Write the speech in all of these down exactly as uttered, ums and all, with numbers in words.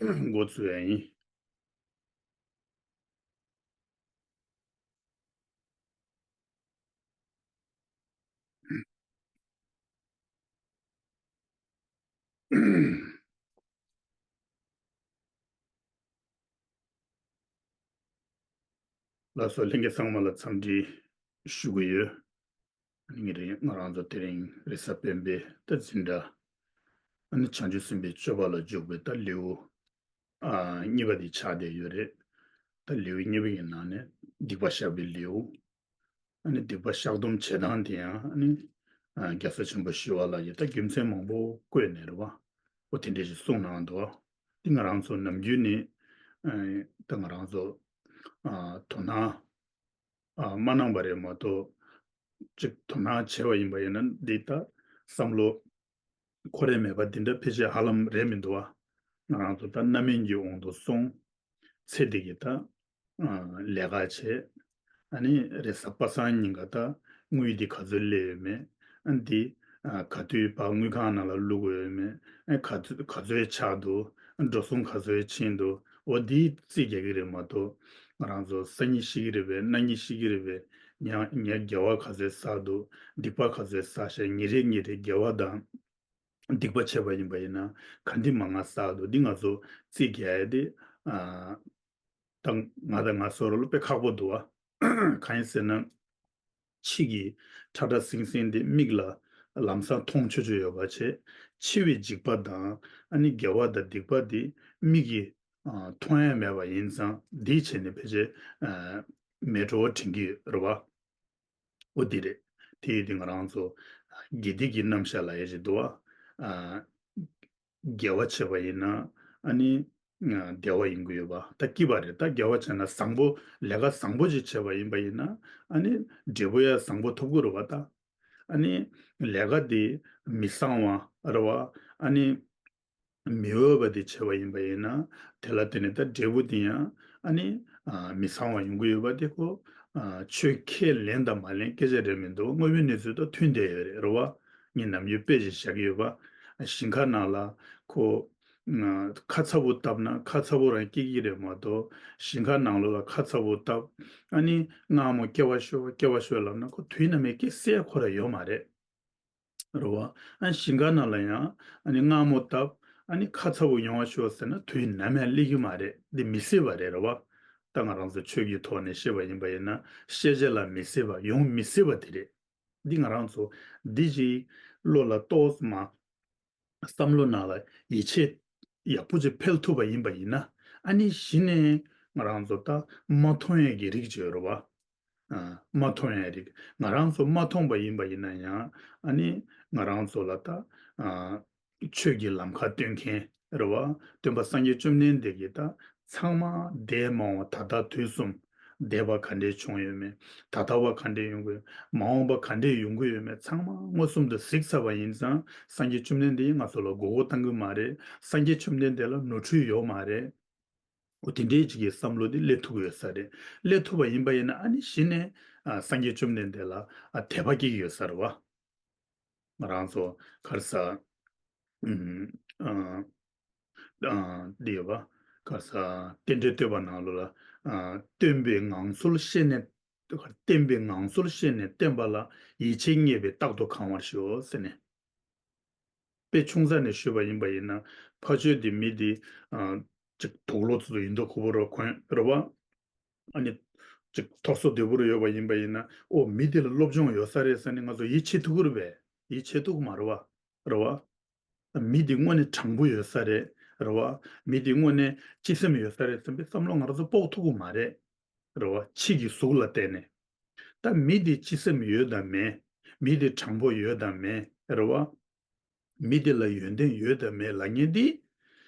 འགོ་ཚུགས་ཡ་ཡིན། ལགས་སོ། ལྷན་རྒྱས་ཚང་མ་ལ་འཚམས་འདྲི་ཞུ་གི་ཡོད། ཨ་ནི་ངེད་རང་ང་རང་ཚོ་དེ་རིང་རེས་གཟའ་སྤེན་པའི་ད་འཛིན་གྲྭ། ཨ་ནི་བྱང་ཆུབ་སེམས་དཔའི་སྤྱོད་པ་ལ་འཇུག་པའི་ད་ལེའུ་ཨ་གཉིས་པ་དེ་ཆགས་བསྡད་ཡོད་རེད། ད་ལེའུ་གཉིས་པ་ཡི་ནང་ནས་སྡིག་པ་བཤགས་པའི་ལེའུ། ཨ་ནི་སྡིག་པ་བཤགས་སྡོམ་བྱེད་སྟངས་དེ་ཡང་ཨ་ནི་ཨ་རྒྱལ་སྲས་ཆེན་པོ་ཞི་བ་ལྷ་ཡིས་ད་རྒྱུ་མཚན་མང་པོ་བཀོད་ནས་རེད་བ། འོ་དེ་འདྲས་ཞིག་གསུངས་གནང་འདུག། འདི་ང་རང་ཚོ་ནམ་རྒྱུན་ནས་ཨ་ད་ང་རང་ཚོ་ཨ་དོ་སྣང་ཨ་མ་གནང་བ་རེད་མ་གཏོགས། གཅིག་དོ་སྣང་བྱས་པ་ཡིན་པ་ཡིན་ན་འདི་ལྟ་བསམ་བློ་འཁོར་ཡ་མེད་པ་འདི་འདྲ་ཕལ་ཆེར་ཧ་ལམ་རེད་མི་འདུག་བ། ང་རང་ཚོ་ད་རྣམ་སྨིན་གྱི་དབང་དུ་སོང་། ཚེ་འདི་གི་ད་ཨ་ལས་ཀ་བྱས། ཨ་ནི་རེས་གཟའ་པ་སངས་ཉིན་ག་ད་དངུལ་འདི་ག་ཚོད་སླེབས་ཡོད་མེད། ཨ་འདི་ཨ་ག་དུས་ཕར་དངུལ་ཁང་ནང་ལ་བླུགས་དགོས་ཡོད་མེད། ཨ་ག་ཚོད་ག་ཚོད་ཆགས་འདུག། འགྲོ་སོང་ག་ཚོད་ཕྱིན་འདུག། འོ་འདི་རྩིས་རྒྱག་གི་རེད་མ་གཏོགས། ང་རང་ཚོ་སང་ཉིན་ཤི་གི་རེད་པས། གནངས་ཉིན་ཤི་གི་རེད་པས། ཉ་ཉ་དགེ་བ་ག་ཚོད་བསགས་འདུག། སྡིག་པ་ག་ཚོད་བསགས་ཤག། ཉིན་རེ་ཉིན་རེ་དགེ་བ་དང་སྡིག་པ་བྱས་པ་ཡིན་པ་ཡིན་ན་ག་འདི་མང་ང་བསགས་འདུག། འདི་ང་ཚོ་རྩིས་རྒྱག་ཡ་དེ་ཨ་ད་ང་དང་ང་ཚོ་རོ་ལ་དཔེ་ཁག་པོ་འདུག་བ། གང་ཡིན་ཟེར་ན། ཕྱི་གི་ཁྲ་ཁྲ་སིང་སིང་དེ་མིག་ལ་ལམ་སང་མཐོང་ཆོག་ཆོག་ཡོད་པ་བྱས། འཆི་བའི་འཇིགས་པ་དང་ཨ་ནི་དགེ་བ་དང་སྡིག་པ་དེ་མིག་གིས་ཨ་མཐོང་ཡ་མེད་པ་ཡིན་ཙང་། འདིའི་ཆེད་ནས་ཕལ་ཆེར་ཨ་མེ་དྲོ་བ་དྲན་གྱི་རེད་བ། འོ་འདི་རེད། དེ་ཡིན་དུས་ང་རང་ཚོ་དགེ་སྡིག་གི་རྣམ་གཞག་ལབ་ཡ་ཞིག་འདུག་བ། ཨ་དགེ་བ་བྱས་པ་ཡིན་ན་ཨ་ནི་ཨ་བདེ་བ་ཡོང་གི་ཡོད་པ། ད་སྐྱིད་པ་རེད། ད་དགེ་བ་བྱས་ན་བཟང་པོ། ལས་ཀ་བཟང་པོ་ཅིག་བྱས་པ་ཡིན་པ་ཡིན་ན་ཨ་ནི་འབྲས་བུ་ཡང་བཟང་པོ་ཐོབ་ཀྱི་རེད་བ། ད་ཨ་ནི་ལས་ཀ་དེ་མི་བཟང་བ་རེད་བ། ཨ་ནི་མི་འོས་པ་དེ་བྱས་པ་ཡིན་པ་ཡིན་ན། དེ་ལ་བརྟེན་ནས་ད་འབྲས་བུ་དེ་ཡང་ཨ་ནི་ཨ་མི་བཟང་བ་ཡོང་གི་ཡོད་པ་དེ་ཁོ། ཨ་ཆོས་ཁས་ལེན་དང་མ་ལེན་སྐད་ཆ་རེད་མི་འདུག། དངོས་པོའི་གནས་ཚུལ་དང་མཐུན་བསྡད་ཡོད་རེད། རེད་བ། ངས་ནམ་རྒྱུན་དཔེ་ཞིག་བཞག་གི་ཡོད་པ། ཞིང་ཁ་ནང་ལ་ཁོ་ཨ་ཁ་ཚ་པོ་བཏབ་ན་ཁ་ཚ་པོ་རང་སྐྱེ་གི་རེད་མ་གཏོགས། ཞིང་ཁ་ནང་ལོགས་ལ་ཁ་ཚ་པོ་བཏབ། ཨ་ནི་སྔ་མོ་སྐྱེ་བ་ཤོར་སྐྱེ་བ་ཤོར་ལབ་ན་ཁོ་དུས་ནམ་ཡང་སྐྱེ་སྲིད་ཡ་ཁོ་རང་ཡོད་མ་རེད། རེད་བ། ཨ་ཞིང་ཁ་ནང་ལ་ཡང་ཨ་ནི་སྔ་མོ་བཏབ། ཨ་ནི་ཁ་ཚ་པོ་ཡོང་བ་ཤོག་ཟེར་ན་དུས་ནམ་ཡང་སླེབས་ཀྱི་མ་རེད། འདི་མི་སྲིད་པ་རེད། རེད་བ། ད་ང་རང་ཚོ་ཆོས་ཀྱི་ཐོག་ནས་བཤད་པ་ཡིན་པ་ཡིན་ན་ཤེས་བྱ་ལ་མི་སྲིད་པ། ཡོང་མི་སྲིད་པ་དེ་རེད། འདི་ང་རང་ཚོ་འདི་ཅིག་བློ་ལ་གཏོགས་མ། བསམ་བློ་ནང་ལ་ཡིད་ཆེས་ཡག་པོ་ཅིག་འཕེལ་ཐུབ་པ་ཡིན་པ་ཡིན་ན། ཨ་ནི་གཞི་ནས་ང་རང་ཚོ་ད་མ་མཐོང་ཡས་ཀྱི་རིགས་ཅིག་ཡོད་རེད་བ། ཨ་མ་མཐོང་ཡས་རིགས། ང་རང་ཚོ་མ་མཐོང་པ་ཡིན་པ་ཡིན་ན་ཡང་། ཨ་ནི་ང་རང་ཚོ་ལ་ད་ཨ་ཆོས་ཀྱི་ལམ་ཁ་སྟོན་མཁན་རེད་བ། སྟོན་པ་སངས་རྒྱས་བཅོམ་ལྡན་འདས་ཀྱིས་ད་ཚང་མ་འདས་མ་འོངས་ད་ལྟ་དུས་གསུམ། འདས་པ་ག་འདྲས་བྱུང་ཡོད་མེད། ད་ལྟ་བ་ག་འདྲས་ཡོང་གི་ཡོད། མ་འོངས་པ་ག་འདྲས་ཡོང་གི་ཡོད་མེད་ཚང་མ་མངོན་སུམ་དུ་གཟིགས་ཚར་བ་ཡིན་ཙང་། སངས་རྒྱས་བཅོམ་ལྡན་འདས་ཀྱིས་ང་ཚོ་ལ་མགོ་སྐོར་བཏང་གི་མ་རེད། སངས་རྒྱས་བཅོམ་ལྡན་འདས་ལ་ནོར་འཁྲུལ་ཡོད་མ་རེད། འོ་དེ་འདྲའི་ཅིག་གི་བསམ་བློ་དེ་སླེབས་ཐུབ་ཀྱི་ཡོད་ས་རེད། སླེབས་ཐུབ་པ་ཡིན་པ་ཡིན་ན་ཨ་ནི་གཞི་ནས་ཨ་སངས་རྒྱས་བཅོམ་ལྡན་འདས་ལ་ཨ་དད་པ་སྐྱེ་གི་ཡོད་ས་རེད་བ། ང་རང་ཚོ་ག་རེ་ཟ། ཨུམ། ཨ། ཨ། འདི་ཡོད་པ། ག་རེ་ཟ། རྟེན་འབྲེལ་བསྟོད་པ་ནང་ལོགས་ལ། ཨ། སྟོན་པའི་ངང་ཚུལ་ཤེས་ནས། བསྟན་པའི་ངང་ཚུལ་ཤེས་ནས་བསྟན་པ་ལ། ཡིད་ཆེས་རྙེད་པས་རྟག་ཏུ་གང་བར་ཤོག་ཟེར་ནས། དཔེ་ཆུང་ཙག་ནས་ཞུས་པ་ཡིན་པ་ཡིན་ན། ཕ་ཆོས་འདི་མི་འདི། ཨ། ཅིག་དུག་ལོག་ཙམ་ཡིན་མདོག་ཁ་པོ་རུ་གོན་རེད་བ། ཨ་ནི་ཅིག་ཐོར་སོ་བདེ་པོ་རུ་ཡོད་པ་ཡིན་པ་ཡིན་ན། ཨོ་མི་འདི་ལ་སློབ་སྦྱོང་ཡོད་ས་རེད་ཟེར་ནས་ང་ཚོ་ཡིད་ཆེས་ཐུབ་ཀྱི་རེད་པས། ཡིད་ཆེས་ཐུབ་ཀྱི་མ་རེད་བ། རེད་བ། མི་འདི་དངོས་གནས་དྲང་པོ་ཡོད་ས་རེད། རེད་བ། མི་འདི་དངོས་གནས་སྤྱི་སེམས་ཡོད་ས་རེད་བསམ་པའི་བསམ་བློ་ང་རང་ཚོ་དཔོག་ཐུབ་ཀྱི་མ་རེད། རེད་བ། ཕྱི་གི་གཟུགས་ལ་བལྟས་ནས། ད་མི་འདི་སྤྱི་སེམས་ཡོད་དམ་མེད། མི་འདི་དྲང་པོ་ཡོད་དམ་མེད། རེད་བ། མི་འདི་ལ་ཡོན་ཏན་ཡོད་དམ་མེད་ལབ་མཁན་འདི།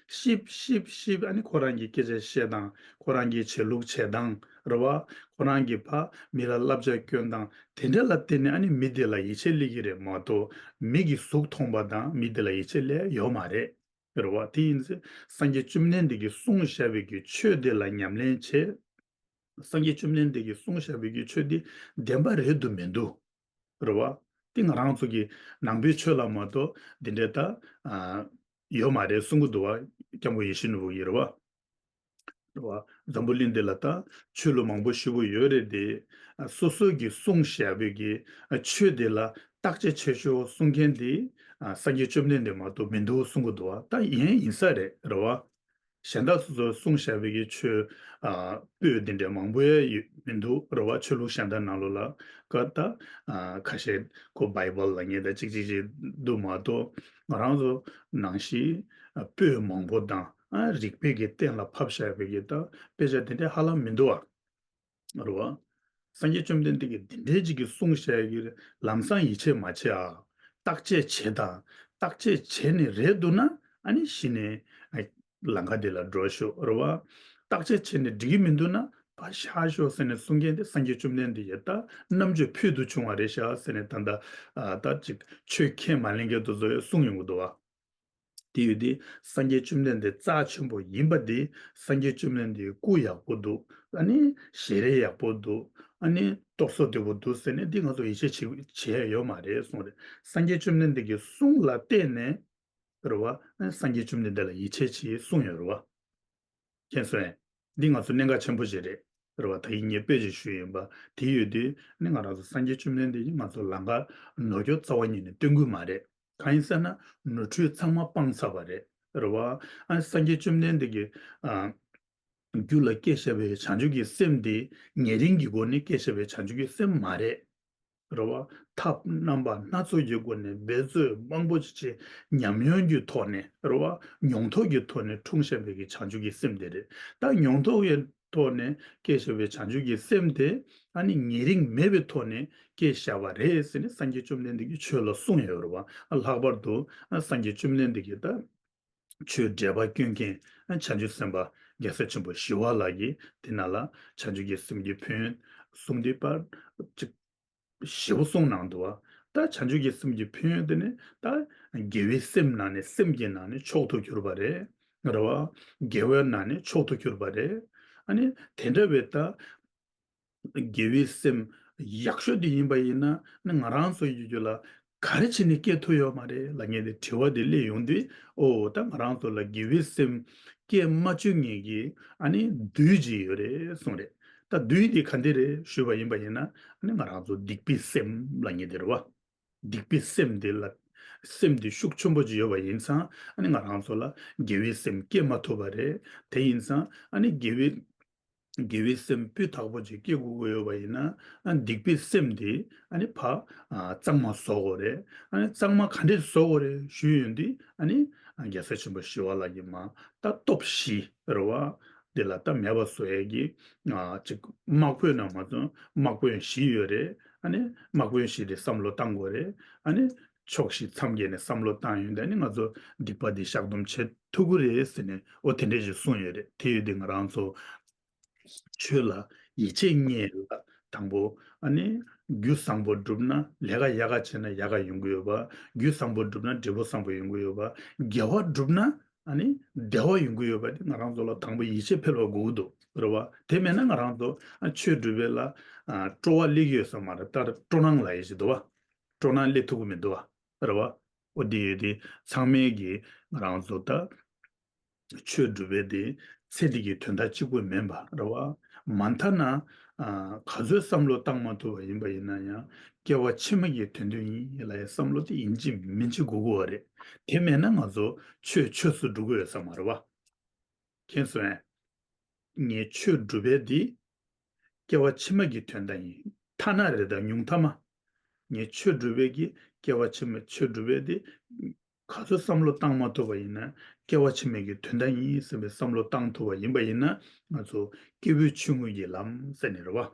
ཤིབ་ཤིབ་ཤིབ་ཨ་ནི་ཁོ་རང་གི་སྐད་ཆ་བཤད་སྟངས། ཁོ་རང་གི་བྱེད་ལུགས་བྱེད་སྟངས་རེད་བ། ཁོ་རང་གི་ཕ་མི་ལ་བསླབ་བྱ་སྐྱོན་སྟངས་དེ་འདྲ་ལ་བརྟེན་ནས་ཨ་ནི་མི་འདི་ལ་ཡིད་ཆེས་སླེབས་ཀྱི་རེད་མ་གཏོགས། མི་གི་གཟུགས་མཐོང་པ་དང་མི་འདི་ལ་ཡིད་ཆེས་སླེབས་ཡོད་མ་རེད། རེད་བ། དེ་ཡིན་ཚེ་སངས་རྒྱས་བཅོམ་ལྡན་འདས་ཀྱིས་གསུངས་བཞག་པའི་གི་ཆོས་དེ་ལ་ཉམས་ལེན་བྱེད། སངས་རྒྱས་བཅོམ་ལྡན་འདས་ཀྱིས་གསུངས་བཞག་པའི་གི་ཆོས་དེ་བདེན་པ་རེད་འདུག་མི་འདུག། རེད་བ། དེ་ང་རང་ཚོ་གི་ནང་པའི་ཆོས་ལ་མ་གཏོགས་འདི་འདྲའི་ད། ཨ། ཡོད་མ་རེད་གསུང་གི་འདུག་བ། སྐྱབས་མགོན་ཡིད་བཞིན་ནོར་བུ་ཡིན་རེད་བ། རེད་བ། འཛམ་བུ་གླིང་འདི་ལ་ད་ཆོས་ལུགས་མང་པོ་ཞེ་པོ་ཡོད་རེད་དེ། སོ་སོ་གིས་གསུངས་བཞག་པའི་གི་ཆོས་དེ་ལ་བརྟག་དཔྱད་བྱེད་ཤོག་གསུང་མཁན་དེ་སངས་རྒྱས་བཅོམ་ལྡན་འདས་མ་གཏོགས་མི་འདུག་གསུང་གི་འདུག་བ། ད་ཡིན་ཡིན་ས་རེད། རེད་བ། གཞན་དག་སོ་སོས་གསུངས་བཞག་པའི་གི་ཆོས་ཨ་པོད་འདི་འདྲ་མང་པོ་ཡང་ཡོད་མི་འདུག་རེད་བ། ཆོས་ལུགས་གཞན་དག་ནང་ལོགས་ལ་ཀ་ད་ཨ་ཁ་ཤས་ཁོ་བྷའི་བལ་ལབ་མཁན་ད་ཅིག་ཅིག་ཅིག་འདུག་མ་གཏོགས། ང་རང་ཚོ་ནང་བཞིན་ཨ་པོད་མང་པོ་དང་ཨ་རིགས་པའི་གི་གཏན་ལ་ཕབ་བཞག་པའི་གི་ད་དཔེ་ཆ་དེ་འདྲ་ཧ་ལམ་མི་འདུག་བ། རེད་བ། སངས་རྒྱས་བཅོམ་ལྡན་འདས་ཀྱིས་འདི་འདྲའི་ཅིག་གི་གསུངས་བཞག་གི་ལམ་སང་ཡིད་ཆེས་མ་བྱེད་ཨ། བརྟག་དཔྱད་བྱེད་དང་། བརྟག་དཔྱད་བྱས་ནས་རེད་འདུག་ན་ཨ་ནི་གཞི་ནས་ཨ་ལམ་ཁ་དེ་ལ་འགྲོ་ཤོག་རེད་བ། བརྟག་དཔྱད་བྱས་ནས་འགྲིག་གི་མི་འདུག་ན་ཕར་བཞག་ཤོག་ཟེར་ནས་གསུང་མཁན་དེ་སངས་རྒྱས་བཅོམ་ལྡན་འདས་ཀྱིས་ད་རྣམ་དཔྱོད་ཕུལ་དུ་བྱུང་བ་རེད་ཤག་ཟེར་ནས་ད་ལྟ་ཨ་ད་ཅིག་ཆོས་ཁས་མ་ལེན་མཁན་དེ་ཚོ་གསུང་ཡོང་གི་འདུག་བ། དེ་ཡོད་དུས་སངས་རྒྱས་བཅོམ་ལྡན་འདས་རྩ་ཆེན་པོ་ཡིན་པ་དེ། སངས་རྒྱས་བཅོམ་ལྡན་འདས་སྐུ་ཡག་པོ་འདུག་ཨ་ནི་ཞལ་རས་ཡག་པོ་འདུག་ཨ་ནི་སྟོབས་གསོ་བདེ་པོ་འདུག་ཟེར་ནས་འདི་ང་ཚོ་ཡིད་ཆེས་བྱེད་བྱེད་ཡ་ཡོད་མ་རེད་གསུངས་རེད། སངས་རྒྱས་བཅོམ་ལྡན་འདས་ཀྱི་གསུང་ལ་བརྟེན་ནས་རེད་བ། ཨ་ནི་སངས་རྒྱས་བཅོམ་ལྡན་འདས་ལ་ཡིད་ཆེས་བྱེད་གསུངས་ཡོད་རེད་བ། མཁྱེན་སོང་ངས། འདི་ང་ཚོ་གནད་འགག་ཆེན་པོ་ཞིག་རེད། རེད་བ། ད་གིན་ངས་དཔེ་ཅིག་ཞུས་ཡིན་པ། དེ་ཡོད་དུས་ནི་ང་རང་ཚོ་སངས་རྒྱས་བཅོམ་ལྡན་འདས་ཀྱིས་ང་ཚོ་ལམ་ཁ་ནོར་སྐྱོན་རྩ་བ་ཉིད་ནས་སྟོན་གྱི་མ་རེད། གང་ཡིན་ཟེར་ན་ནོར་འཁྲུལ་ཚང་མ་སྤངས་ཚར་བ་རེད། རེད་བ། ཨ་སངས་རྒྱས་བཅོམ་ལྡན་འདས་ཀྱིས་ཨ་རྒྱུད་ལ་སྐྱེ་བཞག་པའི་བྱང་ཆུབ་ཀྱི་སེམས་དེ་ཉེ་རིང་གི་སྒོ་ནས་སྐྱེ་བཞག་པའི་བྱང་ཆུབ་ཀྱི་སེམས་མ་རེད། རེད་བ། ཐབས་རྣམ་པ་སྣ་ཚོགས་ཀྱི་སྒོ་ནས་འབད་རྩོལ་མང་པོ་ཅིག་བྱས། ཉམས་མྱོང་གི་ཐོག་ནས་རེད་བ། མྱོང་ཐོག་གི་ཐོག་ནས་འཁྲུངས་བཞག་པའི་གི་བྱང་ཆུབ་ཀྱི་སེམས་དེ་རེད། ད་མྱོང་ཐོག་གི་ཐོག་ནས་སྐྱེས་བཞག་པའི་བྱང་ཆུབ་ཀྱི་སེམས་དེ་ཨ་ནི་ཉེ་རིང་མེད་པའི་ཐོག་ནས་སྐྱེས་བཞག་པ་རེད་ཟེར་ནས་སངས་རྒྱས་བཅོམ་ལྡན་འདས་ཀྱིས་ཆོས་ལ་གསུངས་ཡོད་རེད་བ། ཨ་ལྷག་པར་དུ་ཨ་སངས་རྒྱས་བཅོམ་ལྡན་འདས་ཀྱིས་ད་ཆོས་འགྲེལ་པ་སྐྱོན་མཁན་ཨ་བྱང་ཆུབ་སེམས་དཔའ་རྒྱལ་སྲས་ཆེན་པོ་ཞི་བ་ལྷ་གིས་དེ་ནང་ལ་བྱང་ཆུབ་ཀྱི་སེམས་ཀྱི་ཕན་ཡོན་གསུངས་དུས་པར་ཅིག་ཞེ་པོ་གསུངས་གནང་འདུག་བ། ད་བྱང་ཆུབ་ཀྱི་སེམས་ཀྱི་ཕན་ཡོན་དེ་ནི་ད་དགེ་བའི་སེམས་ནང་ནས་སེམས་ཀྱི་ནང་ནས་མཆོག་ཏུ་གྱུར་པ་རེད། རེད་བ། དགེ་བའི་ནང་ནས་མཆོག་ཏུ་གྱུར་པ་རེད། ཨ་ནི་དེ་འདྲ་བའི་ད་དགེ་བའི་སེམས་ཡག་ཤོས་དེ་ཡིན་པ་ཡིན་ན་ནི་ང་རང་ཚོ་ཡི་རྒྱུད་ལ་ག་རེ་བྱས་ནས་སྐྱེ་ཐུབ་ཡོད་མ་རེད་ལབ་མཁན་དེ་དྲི་བ་དེ་སླེབས་ཡོང་དུས། ཨོ་ད་ང་རང་ཚོ་ལ་དགེ་བའི་སེམས་སྐྱེ་མ་བཅུག་མཁན་གྱི་ཨ་ནི་བདུད་ཅིག་ཡོད་རེད་གསུངས་རེད། ད་བདུད་དེ་ག་འདྲ་རེད་ཞུས་པ་ཡིན་པ་ཡིན་ན་ཨ་ནི་ང་རང་ཚོ་སྡིག་པའི་སེམས་ལབ་མཁན་དེ་རེད་བ། སྡིག་པའི་སེམས་དེ་ལ་སེམས་དེ་ཤུགས་ཆེན་པོ་ཅིག་ཡོད་པ་ཡིན་ཙང་ཨ་ནི་ང་རང་ཚོ་ལ་དགེ་བའི་སེམས་སྐྱེ་མ་ཐུབ་པ་རེད། དེ་ཡིན་ཙང་ཨ་ནི་དགེ་བའི་དགེ་བའི་སེམས་སྤུས་དག་པོ་ཅིག་སྐྱེ་དགོས་ཀྱི་ཡོད་པ་ཡིན་ན། ཨ་སྡིག་པའི་སེམས་དེ་ཨ་ནི་ཕར་ཨ་གཙང་མ་བཟོ་དགོས་རེད། ཨ་ནི་གཙང་མ་ག་འདྲས་བཟོ་དགོས་རེད་ཞུས་ཡོང་དུས་ཨ་ནི་ཨ་རྒྱལ་སྲས་ཆེན་པོ་ཞི་བ་ལྷ་གིས་མར་ད་སྟོབས་བཞི་རེད་བ། འདི་ལ་ད་མེད་པ་བཟོ་ཡས་ཀྱི་ཨ་ཅིག་དམག་དཔོན་ནང་མ་ཚོ་དམག་དཔོན་བཞི་ཡོད་རེད། ཨ་ནི་དམག་དཔོན་བཞི་དེ་བསམ་བློ་བཏང་དགོས་རེད། ཨ་ནི་ཕྱོགས་བཞི་མཚམས་བརྒྱད་ནས་བསམ་བློ་བཏང་ཡོང་དུས་ཨ་ནི་ང་ཚོ་སྡིག་པ་འདི་བཤགས་སྡོམ་བྱེད་ཐུབ་ཀྱི་རེད་ཟེར་ནས་འོ་དེ་འདྲས་ཞིག་གསུངས་ཡོད་རེད། དེ་ཡོད་དུས་ང་རང་ཚོ་ཆོས་ལ་ཡིད་ཆེས་རྙེད་ལ་དང་པོ་ཨ་ནི་རྒྱུ་བཟང་པོ་བསྒྲུབས་ན་ལས་ཀ་ཡག་ག་བྱས་ན་ཡག་ག་ཡོང་གི་ཡོད་པ། རྒྱུ་བཟང་པོ་བསྒྲུབས་ན་འབྲས་བུ་བཟང་པོ་ཡོང་གི་ཡོད་པ། དགེ་བ་བསྒྲུབས་ན་ཨ་ནི་བདེ་བ་ཡོང་གི་ཡོད་པ་དེ་ང་རང་ཚོ་ལ་དང་པོ་ཡིད་ཆེས་འཕེར་བ་དགོས་ཀྱི་འདུག་རེད་བ། དེ་མེད་ན་ང་རང་ཚོ་ཨ་ཆོས་སྒྲུབ་པའི་ལ་ཨ་སྤྲོ་བ་སླེབས་ཀྱི་ཡོད་ས་མ་རེད། ད་སྤྲོ་སྣང་ལབ་ཡས་ཞིག་འདུག་བ། སྤྲོ་སྣང་སླེབས་ཐུབ་ཀྱི་མི་འདུག་བ། རེད་བ། འོ་དེ་ཡོད་དེ་ཚང་མས་ཀྱི་ང་རང་ཚོ་ད་ཆོས་སྒྲུབ་པའི་དེ་ཚེ་འདི་གི་དོན་དག་གཅིག་པུ་མིན་པ་རེད་བ། མ་མཐའ་ན་ཨ་ག་ཚོད་བསམ་བློ་བཏང་མ་ཐུབ་པ་ཡིན་པ་ཡིན་ན་ཡང་སྐྱེ་བ་ཕྱི་མ་གི་དོན་དུ་ཡིན་ལབ་ཡའི་བསམ་བློ་དེ་ཡིན་གཅིག་མིན་གཅིག་དགོས་ཀྱི་ཡོད་རེད། དེ་མེད་ན་ང་ཚོ་ཆོས་ཆོས་སུ་འགྲོ་གི་ཡོད་ས་མ་རེད་བ། མཁྱེན་སོང་ངས། ངས་ཆོས་སྒྲུབ་པའི་འདི་སྐྱེ་བ་ཕྱི་མ་གི་དོན་དག་ཡིན། ཐ་ན་རེ་དང་ཉུང་མཐའ་མ། ངས་ཆོས་སྒྲུབ་པའི་གི་སྐྱེ་བ་ཕྱི་མ་ཆོས་སྒྲུབ་པའི་འདི་ག་ཚོད་བསམ་བློ་བཏང་མ་ཐུབ་པ་ཡིན་ན་སྐྱེ་བ་ཕྱི་མ་གི་དོན་དག་ཡིན་ཟེར་བའི་བསམ་བློ་བཏང་ཐུབ་པ་ཡིན་པ་ཡིན་ན་ང་ཚོ་སྐྱེས་བུ་ཆུང་ངུ་ཡི་ལམ་ཟེར་ནས་རེད་བ།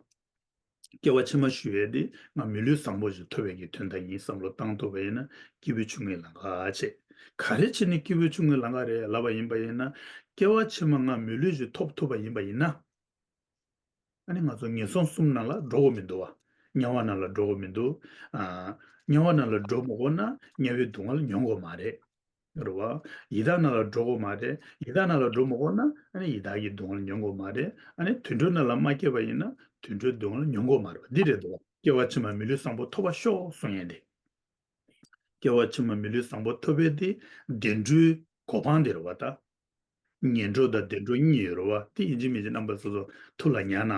སྐྱེ་བ་ཕྱི་མ་ཞུ་ཡས་དེ་ང་མི་ལུས་བཟང་པོ་ཞིག་ཐོབ་པའི་གི་དོན་དག་ཡིན་བསམ་བློ་བཏང་ཐུབ་པ་ཡིན་ན་སྐྱེས་བུ་ཆུང་ངུའི་ལམ་ཁ་བྱེད། ག་རེ་བྱས་ནས་སྐྱེས་བུ་ཆུང་ངུའི་ལམ་ཁ་རེད་ལབ་པ་ཡིན་པ་ཡིན་ན། སྐྱེ་བ་ཕྱི་མ་ང་མི་ལུས་ཞིག་ཐོབ་ཐུབ་པ་ཡིན་པ་ཡིན་ན། ཨ་ནི་ང་ཚོ་ངན་སོང་གསུམ་ནང་ལ་འགྲོ་དགོས་མི་འདུག་བ། དམྱལ་བ་ནང་ལ་འགྲོ་དགོས་མི་འདུག་ཨ། དམྱལ་བ་ནང་ལ་འགྲོ་མ་དགོས་ན་དམྱལ་བའི་སྡུག་བསྔལ་མྱོང་དགོས་མ་རེད། རེད་བ། ཡི་དྭགས་ནང་ལ་འགྲོ་དགོས་མ་རེད། ཡི་དྭགས་ནང་ལ་འགྲོ་མ་དགོས་ན་ཨ་ནི་ཡི་དྭགས་ཀྱི་སྡུག་བསྔལ་མྱོང་དགོས་མ་རེད། ཨ་ནི་དུད་འགྲོ་ནང་ལ་མ་སྐྱེས་པ་ཡིན་ན་དུད་འགྲོའི་སྡུག་བསྔལ་མྱོང་དགོས་མ་རེད་བ། འདི་རེད་འདུག་བ། སྐྱེ་བ་ཕྱི་མ་མི་ལུས་བཟང་པོ་ཐོབ་པར་ཤོག་གསུང་ཡས་དེ། སྐྱེ་བ་ཕྱི་མ་མི་ལུས་བཟང་པོ་ཐོབ་པའི་དེ་བདེ་འགྲོའི་གོ་འཕང་དེ་རེད་བ་ད། ངན་འགྲོ་དང་བདེ་འགྲོ་གཉིས་ཡོད་རེད་བ། དེ་ཡིན་གཅིག་མིན་གཅིག་རྣམ་པ་སོ་སོ་ཐུགས་ལ་ཉར་ན།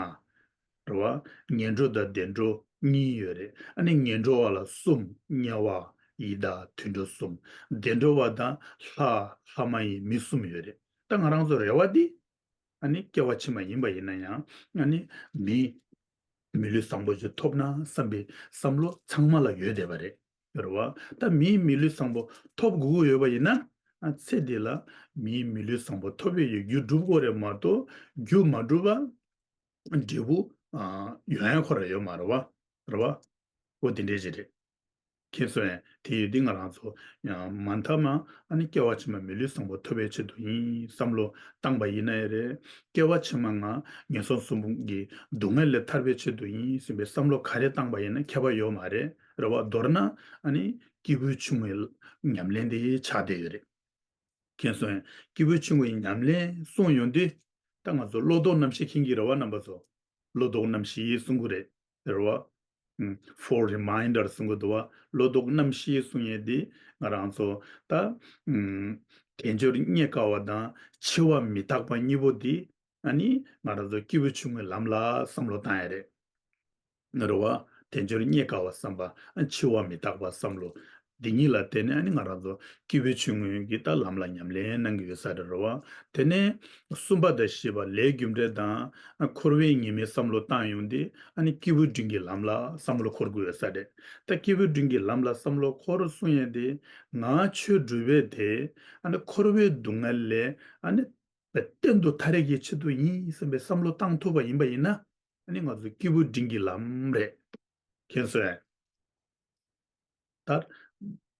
རེད་བ། ངན་འགྲོ་དང་བདེ་འགྲོ་གཉིས་ཡོད་རེད། ཨ་ནི་ངན་འགྲོ་བ་ལ་གསུམ། དམྱལ་བ་ཡི་དྭགས་དུད་འགྲོ་གསུམ། བདེ་འགྲོ་བ་དང་ལྷ་ལྷ་མ་ཡིན་མི་གསུམ་ཡོད་རེད། ད་ང་རང་ཚོ་རེ་བ་འདི། ཨ་ནི་སྐྱེ་བ་ཕྱི་མ་ཡིན་པ་ཡིན་ན་ཡང་། ཨ་ནི་མི། མི་ལུས་བཟང་པོ་ཅིག་ཐོབ་ན་བསམ་པའི་བསམ་བློ་ཚང་མ་ལ་ཡོད་བསྡད་པ་རེད། རེད་བ། ད་མིའི་མི་ལུས་བཟང་པོ་ཐོབ་དགོས་ཀྱི་ཡོད་པ་ཡིན་ན། ཨ་ཚེ་འདི་ལ་མིའི་མི་ལུས་བཟང་པོ་ཐོབ་པའི་རྒྱུ་སྒྲུབ་དགོས་རེད་མ་གཏོགས། རྒྱུ་མ་སྒྲུབ་པ་འབྲས་བུ་ཨ་ཡོང་ཡ་ཁོ་རང་ཡོད་མ་རེད་བ། རེད་བ། འོ་དེ་འདྲས་ཅིག་རེད། མཁྱེན་སོང་ངས། དེ་ཡོད་དུས་ང་རང་ཚོ་ཡང་མ་མཐའ་མ་ཨ་ནི་སྐྱེ་བ་ཕྱི་མ་མི་ལུས་བཟང་པོ་ཐོབ་པའི་ཆེད་དུ་ཡིན་བསམ་བློ་བཏང་པ་ཡིན་ན་ཡང་རེད། སྐྱེ་བ་ཕྱི་མ་ང་ངན་སོང་གསུམ་གྱི་སྡུག་བསྔལ་ལས་ཐར་པའི་ཆེད་དུ་ཡིན་ཟེར་བའི་བསམ་བློ་ག་རེ་བཏང་པ་ཡིན་ན་ཁྱད་པར་ཡོད་མ་རེད། རེད་བ། མདོར་ན་ཨ་ནི་སྐྱེས་བུ་ཆུང་ངུའི་ཉམས་ལེན་དེ་ཆགས་བསྡད་ཡོད་རེད། མཁྱེན་སོང་ངས། སྐྱེས་བུ་ཆུང་ངུའི་ཉམས་ལེན་གསུངས་ཡོང་དུས། ད་ང་ཚོ་བློ་ལྡོག་རྣམ་བཞི་མཁྱེན་གྱི་རེད་བ། རྣམ་པ་ཚོ། བློ་ལྡོག་རྣམ་བཞི་གསུང་གི་རེད། རེད་བ། ཨུམ། forereminder གསུང་གི་འདུག་བ། བློ་ལྡོག་རྣམ་བཞི་གསུང་ཡས་འདི་ང་རང་ཚོ་ད། ཨུམ། དལ་འབྱོར་རྙེད་དཀའ་བ་དང་འཆི་བ་མི་རྟག་པ་གཉིས་པོ་འདི། ཨ་ནི་ང་རང་ཚོ་སྐྱེས་བུ་ཆུང་ངུའི་ལམ་ལ་བསམ་བློ་བཏང་ཡས་རེད། རེད་བ། དལ་འབྱོར་རྙེད་དཀའ་བ་བསམ་པ། ཨ་འཆི་བ་མི་རྟག་པ་བསམ་བློ། འདི་གཉིས་ལ་བརྟེན་ནས་ཨ་ནི་ང་རང་ཚོ་སྐྱེས་བུ་ཆུང་ངུའི་གི་ད་ལམ་ལ་ཉམས་ལེན་གནང་གི་ཡོད་ས་རེད། རེད་བ། དེ་ནས་གསུམ་པ་དང་བཞི་པ་ལས་རྒྱུ་འབྲས་དང་། ཨ་འཁོར་བའི་ཉེས་དམིགས་བསམ་བློ་བཏང་ཡོང་དུས་ཨ་ནི་སྐྱེས་བུ་འབྲིང་གི་ལམ་ལ་བསམ་བློ་འཁོར་དགོས་ཡོད་ས་རེད། ད་སྐྱེས་བུ་འབྲིང་གི་ལམ་ལ་བསམ་བློ་འཁོར་གསུང་ཡས་དེ། ང་ཆོས་སྒྲུབ་པ་དེ་ཨ་ནི་འཁོར་བའི་སྡུག་བསྔལ་ལས་ཨ་ནི་གཏན་དུ་ཐར་ཡས་ཀྱི་ཆེད་དུ་ཡིན་བསམ་པའི་བསམ་བློ་བཏང་ཐུབ་པ་ཡིན་པ་ཡིན་ན། ཨ་ནི་ང་ཚོ་སྐྱེས་བུ་འབྲིང་གི་ལམ་རེད། མཁྱེན་སོང་ངས། ད་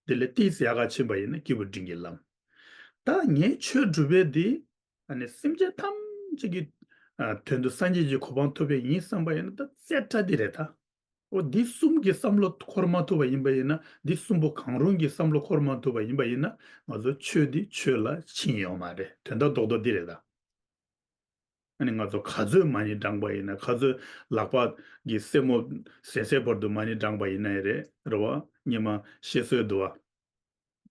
དེ་ལས་ཏོག་ཙམ་ཡག་ག་ཕྱིན་པ་ཡིན་ན་སྐྱེས་བུ་འབྲིང་གི་ལམ། ད་ངས་ཆོས་སྒྲུབ་པ་འདི་ཨ་ནི་སེམས་ཅན་ཐམས་ཅད་ཀྱི་ཨ་དོན་དུ་སངས་རྒྱས་ཀྱི་གོ་འཕང་ཐོབ་པ་ཡིན་བསམ་པ་ཡིན་ན། ད་རྩེ་གྲ་འདི་རེད་ད། འོ་འདི་གསུམ་གྱི་བསམ་བློ་འཁོར་མ་ཐུབ་པ་ཡིན་པ་ཡིན་ན། འདི་གསུམ་པོ་གང་རུང་གི་བསམ་བློ་འཁོར་མ་ཐུབ་པ་ཡིན་པ་ཡིན་ན། ང་ཚོ་ཆོས་འདི་ཆོས་ལ་ཕྱིན་ཡོད་མ་རེད། དོན་དག་རྡོག་རྡོག་འདི་རེད་ད། ཨ་ནི་ང་ཚོ་ག་ཚོད་མ་ཎི་བགྲངས་པ་ཡིན་ན། ག་ཚོད་ལག་པ་གི་སེན་མོ་ཟད་སའི་བར་དུ་མ་ཎི་བགྲངས་པ་ཡིན་ན་ཡང་རེད། རེད་བ། སྔོན་མ་བཤད་སྲོལ་འདུག་བ།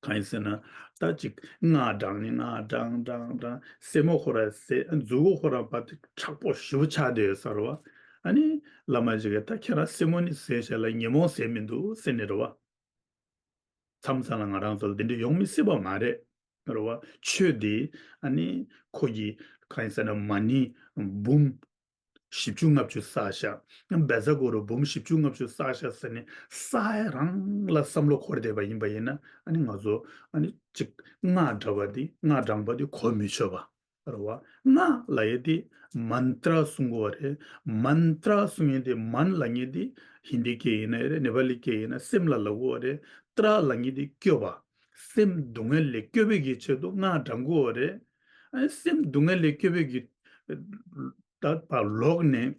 གང་ཡིན་ཟེར་ན། ད་ཅིག་སྔགས་བགྲངས་ནས་སྔགས་བགྲངས་བགྲངས་བགྲངས། སེན་མོ་ཁོ་རང་ཟད། མཛུབ་གུ་ཁོ་རང་བ་དེ་མཁྲེགས་པོ་ཞེ་པོ་ཆགས་བསྡད་ཡོད་ས་རེད་བ། ཨ་ནི་བླ་མ་ཅིག་གིས་ད་ཁྱེད་རང་སེན་མོ་ནི་ཟད་བྱས་ལ་ཉོན་མོངས་ཟད་མི་འདུག་ཟེར་ནས་རེད་བ། མཚམས་མཚམས་ལ་ང་རང་ཚོ་ལ་འདི་འདྲ་ཡོང་མི་སྲིད་པ་མ་རེད། རེད་བ། ཆོས་འདི་ཨ་ནི་ཁོ་གི་གང་ཡིན་ཟེར་ན་མ་ཎི་འབུམ་བཞི་བཅུ་ལྔ་བཅུ་བསགས་ཤག་བཛྲ་གུ་རུ་འབུམ་བཞི་བཅུ་ལྔ་བཅུ་བསགས་ཤག་ཟེར་ནས་བསགས་ཡ་རང་ལ་བསམ་བློ་འཁོར་བསྡད་པ་ཡིན་པ་ཡིན་ན། ཨ་ནི་ང་ཚོ་ཨ་ནི་ཅིག་སྔགས་བགྲངས་པ་འདི། སྔགས་བགྲངས་པ་འདི་གོ་མི་ཆོད་པ། རེད་བ། སྔགས་ལབ་ཡས་དེ་མན་ཏྲ་གསུང་གི་ཡོད་རེད། མན་ཏྲ་གསུང་ཡས་དེ། མན་ལབ་མཁན་དེ་ཧིན་དི་སྐད་ཡིན་ན་རེད། ནེ་པ་ལི་སྐད་ཡིན་ན་སེམས་ལ་ལབ་ཀྱི་ཡོད་རེད། ཏྲ་ལབ་མཁན་དེ་སྐྱོབ་པ། སེམས་སྡུག་བསྔལ་ལས་སྐྱོབ་པའི་གི་ཆེད་དུ་སྔགས་བགྲང་གི་ཡོད་རེད། ཨ་ནི་སེམས་སྡུག་བསྔལ་ལས་སྐྱོབ་པའི་གི་ད་ལོག་ནས་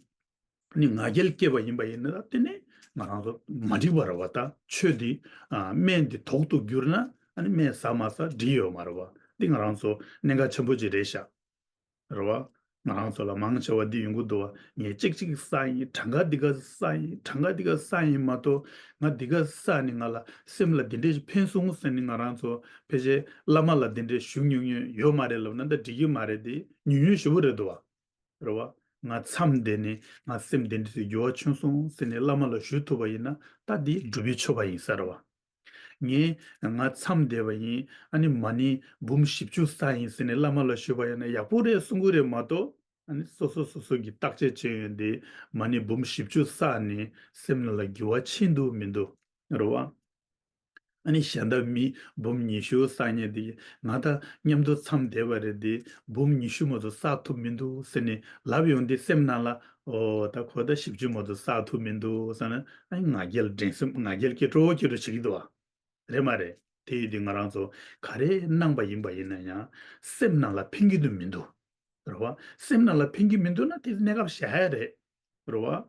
ནི་ང་རྒྱལ་སྐྱེས་པ་ཡིན་པ་ཡིན་ན། ད་དེ་ནི་ང་རང་ཚོ་མ་འགྲིག་པ་རེད་བ། ད་ཆོས་འདི་ཨ་སྨན་འདི་དོག་ཏུ་གྱུར་ན་ཨ་ནི་སྨན་ཟ་མ་ཟ་འགྲིག་ཡོད་མ་རེད་བ། འདི་ང་རང་ཚོ་གནད་འགག་ཆེན་པོ་ཅིག་རེད་ཤག་རེད་བ། ང་རང་ཚོ་ལ་མང་ཆེ་བ་འདི་ཡོང་གི་འདུག་བ། ངས་གཅིག་གཅིག་བསགས་ཡིན། གྲངས་ཀ་འདི་ག་བསགས་ཡིན། གྲངས་ཀ་འདི་ག་བསགས་ཡིན་མ་གཏོགས། ང་འདི་ག་བསགས་ནས་ང་ལ་སེམས་ལ་འདི་འདྲས་ཞིག་ཕན་སོང་ཟེར་ནས་ང་རང་ཚོ་ཕལ་ཆེར་བླ་མ་ལ་འདི་འདྲས་ཞུ་མྱོང་མྱོང་ཡོད་མ་རེད་ལབ་ན་ད་འགྲིག་གི་མ་རེད། དེ་ཉུང་ཉུང་ཞེ་པོ་རེད་འདུག་བ། རེད་བ། ང་མཚམས་བསྡད་ནས་ང་སེམས་བདེ་འདྲ་ཞིག་འགྱུར་བ་བྱུང་སོང་ཟེར་ནས་བླ་མ་ལ་ཞུ་ཐུབ་པ་ཡིན་ན། ད་འདི་སྒྲུབ་པའི་མཆོད་པ་ཡིན་ས་རེད་བ། ངས་ང་མཚམས་བསྡད་པ་ཡིན། ཨ་ནི་མ་ཎི་འབུམ་བཞི་བཅུ་བསགས་ཡིན་ཟེར་ནས་བླ་མ་ལ་ཞུས་པ་ཡིན་ན་ཡག་པོ་རེད་གསུང་གི་རེད་མ་གཏོགས། ཨ་ནི་སོ་སོ་སོ་སོ་གིས་བརྟག་དཔྱད་བྱས་ཡོང་དུས་མ་ཎི་འབུམ་བཞི་བཅུ་བསགས་ནས་སེམས་ནང་ལ་འགྱུར་བ་ཕྱིན་འདུག་མི་འདུག་རེད་བ། ཨ་ནི་གཞན་དག་མི་འབུམ་ཉི་ཤུ་བསགས་མཁན་དེ་ང་དང་མཉམ་དུ་མཚམས་བསྡད་པ་རེད་དེ། འབུམ་ཉི་ཤུ་མ་གཏོགས་བསགས་ཐུབ་མི་འདུག་ཟེར་ནས་ལབ་ཡོང་དུས་སེམས་ནང་ལ། ཨོ་ད་ཁོ་ད་བཞི་བཅུ་མ་གཏོགས་བསགས་ཐུབ་མི་འདུག་ཟེར་ན། ཨ་ནི་ང་རྒྱལ་འགྲན་སེམས། ང་རྒྱལ་སྐྱེ་འགྲོ་སྐྱེ་འགྲོ་བྱེད་ཀྱི་འདུག་བ། རེད་མ་རེད། དེ་ཡིན་དུས་ང་རང་ཚོ་ག་རེ་གནང་པ་ཡིན་པ་ཡིན་ན་ཡང་སེམས་ནང་ལ་ཕན་གྱི་འདུག་མི་འདུག་རེད་བ། སེམས་ནང་ལ་ཕན་གྱི་མི་འདུག་ན་དེ་གནས་སྐབས་བཞག་ཡ་རེད། རེད་བ།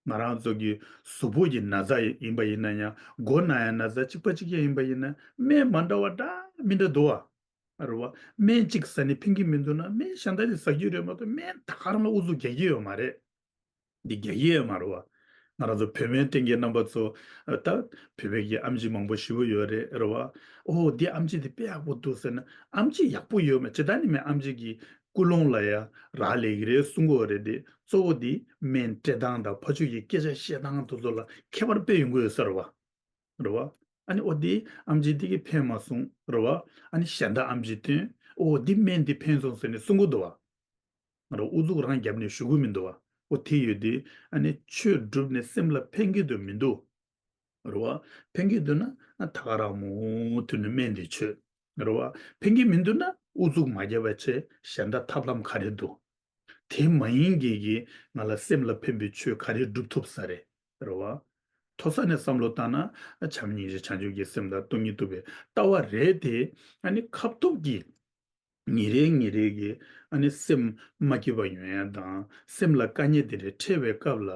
ང་རང་ཚོ་གི་གཟུགས་པོ་གི་ན་ཚ་ཡིན་པ་ཡིན་ན་ཡང་། མགོ་ན་ཡ་ན་ཚ་གཅིག་པ་གཅིག་རྐྱང་ཡིན་པ་ཡིན་ན། སྨན་མ་འདྲ་བ་འདྲ་མི་འདྲ་འདུག་བ། རེད་བ། སྨན་གཅིག་ཟ་ནས་ཕན་གྱི་མི་འདུག་ན་སྨན་གཞན་དག་ཅིག་ཟ་རྒྱུ་རེད་མ་གཏོགས། སྨན་ད་ག་རང་ལ་ཨུ་ཚུགས་རྒྱག་གི་ཡོད་མ་རེད། འདི་རྒྱག་གི་ཡོད་མ་རེད་བ། ང་རང་ཚོ་བོད་སྨན་བསྟེན་མཁན་རྣམ་པ་ཚོ་ད་བོད་པའི་གི་ཨམ་ཆི་མང་པོ་ཞེ་པོ་ཡོད་རེད་རེད་བ། ཨོ་འདི་ཨམ་ཆི་འདི་དཔེ་ཡག་པོ་འདུག་ཟེར་ན་ཨམ་ཆི་ཡག་པོ་ཡོད་མེད་ཇི་ལྟར་ནི་མེད་ཨམ་ཆི་གི་ཀུན་སློང་ལ་ཡང་རག་ལས་ཀྱི་རེད་གསུང་གི་ཡོད་རེད་དེ་གཙོ་བོ་འདི་སྨན་སྤྲད་སྟངས་དང་ཕ་ཆོས་ཀྱི་སྐད་ཆ་བཤད་སྟངས་དེ་ཚོ་ལ་ཁྱད་པར་དཔེ་ཡོང་གི་ཡོད་ས་རེད་བ། རེད་བ། ཨ་ནི་ཨོ་འདི་ཨམ་ཆི་འདི་གིས་ཕན་མ་སོང་རེད་བ། ཨ་ནི་གཞན་དག་ཨམ་ཆི་བསྟེན་ཨོ་འདི་སྨན་འདི་ཕན་སོང་ཟེར་ནས་གསུང་གི་འདུག་བ། ང་རང་ཨུ་ཚུགས་རང་བརྒྱབ་ནས་ཞུ་གི་མི་འདུག་བ། ཨོ་དེ་ཡོད་དེ་ཨ་ནི་ཆོས་བསྒྲུབས་ནས་སེམས་ལ་ཕན་གྱི་འདུག་མི་འདུག་རེད་བ། ཕན་གྱི་འདུག་ན་ཨ་ད་ག་རང་མུ་མཐུད་ནས་སྨན་འདི་མཆོད། རེད་བ། ཕན་གྱི་མི་འདུག་ན་ཨུ་ཚུགས་མ་བརྒྱབ་པ་བྱས་གཞན་དག་ཐབས་ལམ་ག་རེ་འདུག་དེ་མ་ཡིན་གྱི་གི་ང་ལ་སེམས་ལ་ཕན་པའི་ཆོས་ག་རེ་སྒྲུབ་ཐུབ་ས་རེད། རེད་བ། མཐོ་ས་ནས་བསམ་བློ་བཏང་ན་བྱམས་སྙིང་རྗེ་བྱང་ཆུབ་ཀྱི་སེམས་དང་སྟོང་ཉིད་རྟོགས་པའི་ལྟ་བ་རེད་དེ་ཨ་ནི་ཁ་ཐུག་གི་ཉིན་རེ་ཉིན་རེ་གི་ཨ་ནི་སེམས་མ་སྐྱིད་པ་ཡོང་ཡ་དང་སེམས་ལ་དཀའ་ངལ་དེ་འདྲ་འཕྲད་པའི་སྐབས་ལ་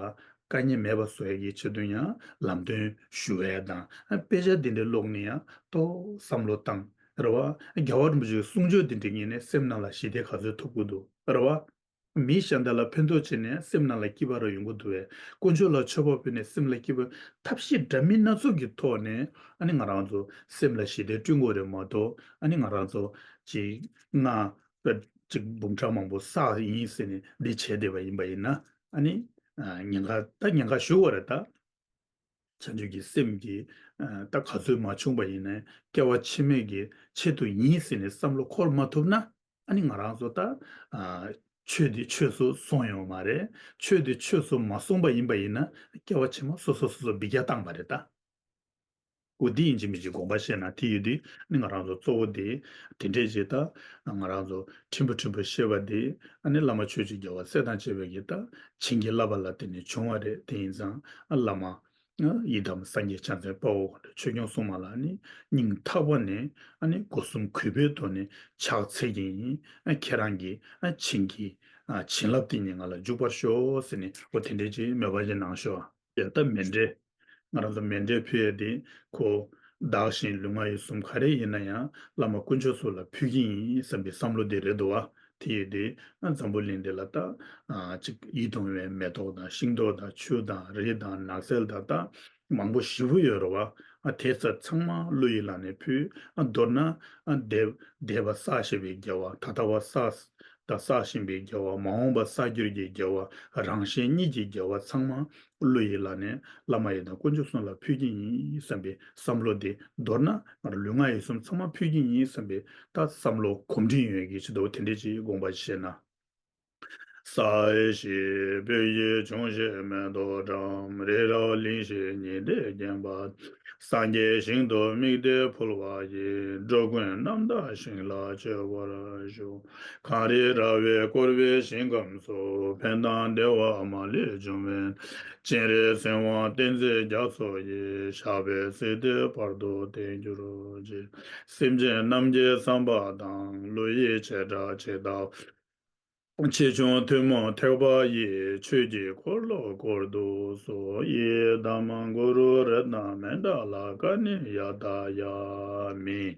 དཀའ་ངལ་མེད་པ་བཟོ་ཡ་གི་ཆེད་དུ་ཡང་ལམ་སྟོན་ཞུ་ཡ་དང་ཨ་དཔེ་ཆ་དེ་འདྲ་ཀློག་ནས་ཡང་ཏོག་བསམ་བློ་བཏང་། རེད་བ། རྒྱལ་བ་རིན་པོ་ཆེའི་གསུང་ཆོས་དེ་འདྲ་ཉན་ནས་སེམས་ནང་ལ་ཞི་བདེ་ག་ཚོད་ཐོབ་གི་འདུག་རེད་བ། མི་གཞན་དག་ལ་ཕན་ཐོགས་བྱས་ནས་སེམས་ནང་ལ་སྐྱིད་པ་རང་ཡོང་གི་འདུག་བས། དཀོན་མཆོག་ལ་མཆོད་པ་ཕུལ་ནས་སེམས་ལ་སྐྱིད་པ་ཐབས་ཤེས་འདྲ་མིན་སྣ་ཚོགས་ཀྱི་ཐོག་ནས་ཨ་ནི་ང་རང་ཚོ་སེམས་ལ་ཞི་བདེ་བསྐྲུན་དགོས་རེད་མ་གཏོགས་ཨ་ནི་ང་རང་ཚོ་ཅིག་ང་ཅིག་འབུམ་ཕྲག་མང་པོ་བསགས་ཡིན་ཟེར་ནས་འདི་བྱས་བསྡད་པ་ཡིན་པ་ཡིན་ན་ཨ་ནི་ཉེན་ཁ་ད་ཉེན་ཁ་ཞུ་དགོས་རེད་ད། བྱང་ཆུབ་ཀྱི་སེམས་ཀྱི་ད་ག་ཚོད་མ་བྱུང་པ་ཡིན་ནའི་སྐྱེ་བ་ཕྱི་མའི་གི་ཆེད་དུ་ཡིན་ཟེར་ནས་བསམ་བློ་འཁོར་མ་ཐུབ་ན་ཨ་ནི་ང་རང་ཚོ་ད་ཆོས་འདི་ཆོས་སུ་སོང་ཡོད་མ་རེད། ཆོས་འདི་ཆོས་སུ་མ་སོང་པ་ཡིན་པ་ཡིན་ན་སྐྱེ་བ་ཕྱི་མ་སོ་སོ་སོ་སོ་འབུད་རྒྱག་བཏང་པ་རེད་ད། འོ་འདི་ཡིན་གཅིག་མིན་གཅིག་དགོངས་པ་བཞེས་ན་དེ་ཡོད་དུས་ནི་ང་རང་ཚོ་གཙོ་བོ་དེ་དེ་འདྲས་ཅིག་ད་ང་རང་ཚོ་ཕྲན་བུ་ཕྲན་བུ་བཤད་པ་དེ་ཨ་ནི་བླ་མ་ཆོས་ཀྱི་རྒྱལ་བ་སྲས་དང་བཅས་པའི་གི་ད་བྱིན་གྱིས་བརླབས་པ་ལ་བརྟེན་ནས་བྱུང་བ་རེད། དེ་ཡིན་ཙང་ཨ་བླ་མ་ཡི་དམ་སངས་རྒྱས་བྱང་སེམས་དཔའ་བོ་ཆོས་སྐྱོང་སྲུང་མ་ལ་ནི་སྙིང་ཐག་པ་ནས་ཨ་ནི་སྒོ་གསུམ་གུས་པའི་ཐོག་ནས་ཕྱག་འཚལ་གྱི་ཡིན། ཨ་ཁྱེད་རང་གི་ཨ་བྱིན་གྱིས་ཨ་བྱིན་རླབས་དེ་ཉིད་ང་ལ་འཇུག་པར་ཤོག་ཟེར་ནས་འོ་དེ་འདྲས་ཅིག་མོས་པ་ཅིག་གནང་ཤོག་ཡ་ད་མཎྜལ། ང་རང་ཚོ་མཎྜལ་ཕུལ་ཡས་དེ་ཁོ་བདག་གཞན་ལུས་ངག་ཡིད་གསུམ་ག་རེ་ཡིན་ན་ཡང་བླ་མ་དཀོན་མཆོག་གསུམ་ལ་ཕུལ་གྱི་ཡིན་བསམ་པའི་བསམ་བློ་དེ་རེད་འདུག་བ། དེ་ཡོད་དེ་འཛམ་བུ་གླིང་འདི་ལ་ད་ཅིག་ཡིད་དུ་འོང་བའི་མེ་ཏོག་དང་ཤིང་ཏོག་དང་ཆུ་དང་རི་དང་ནགས་ཚལ་དང་ད་མང་པོ་ཞེ་པོ་ཡོད་རེད་བ། དེ་ཚོ་ཚང་མ་བློ་ཡིས་བླངས་ནས་ཕུལ། མདོར་ན་འདས་འདས་པ་བསགས་བཞིན་པའི་དགེ་བ་ད་ལྟ་བ་བསགས། ད་བསགས་བཞིན་པའི་དགེ་བ་མ་འོངས་པ་བསགས་རྒྱུར་གྱི་དགེ་བ་རང་གཞན་གཉིས་ཀྱི་དགེ་བ་ཚང་མ་བློ་ཡིས་བླངས་ནས་བླ་མ་ཡི་དམ་དཀོན་མཆོག་གསུམ་ལ་ཕུལ་གྱི་ཡིན་བསམ་པའི་བསམ་བློ་དེ་མདོར་ན་ང་རང་ལུས་ངག་ཡིད་གསུམ་ཚང་མ་ཕུལ་གྱི་ཡིན་བསམ་པའི་ད་བསམ་བློ་གོམས་འདྲིས་ཡོད་ཀྱི་ཆེད་དུ་དེ་འདྲས་ཅིག་དགོངས་པ་བཞེས་ན། ས་གཞི་སྤོས་ཀྱི་འབྱུང་བཞི་མེ་ཏོག་བཀྲམ། རི་རབ་གླིང་བཞི་ཉི་ཟླས་བརྒྱན་པ། སངས་རྒྱས་ཞིང་དུ་དམིགས་ཏེ་ཕུལ་བ་ཡི། འགྲོ་ཀུན་རྣམ་དག་ཞིང་ལ་སྤྱོད་པར་ཤོག་གངས་རི་ར་བས་བསྐོར་བའི་ཞིང་ཁམས་སུ། ཕན་དང་བདེ་བ་མ་ལུས་འབྱུང་བའི། སྤྱན་རས་གཟིགས་དབང་བསྟན་འཛིན་རྒྱ་མཚོ་ཡི། ཞབས་པད་སྲིད་མཐའི་བར་དུ་བརྟན་གྱུར་ཅིག་སེམས་ཅན་རྣམས་ཀྱི་བསམ་པ་དང་། བློ་ཡི་བྱེ་བྲག་ཇི་ལྟ་བ། ཆེ་ཆུང་ཐུན་མོང་ཐེག་པ་ཡི། ཆོས་ཀྱི་འཁོར་ལོ་བསྐོར་དུ་གསོལ། ཡི་དམ་གུ་རུ་རཏྣ་མཎྜལ་ཀ་ཎི་ཡ་ཏཱ་ཡ་མི།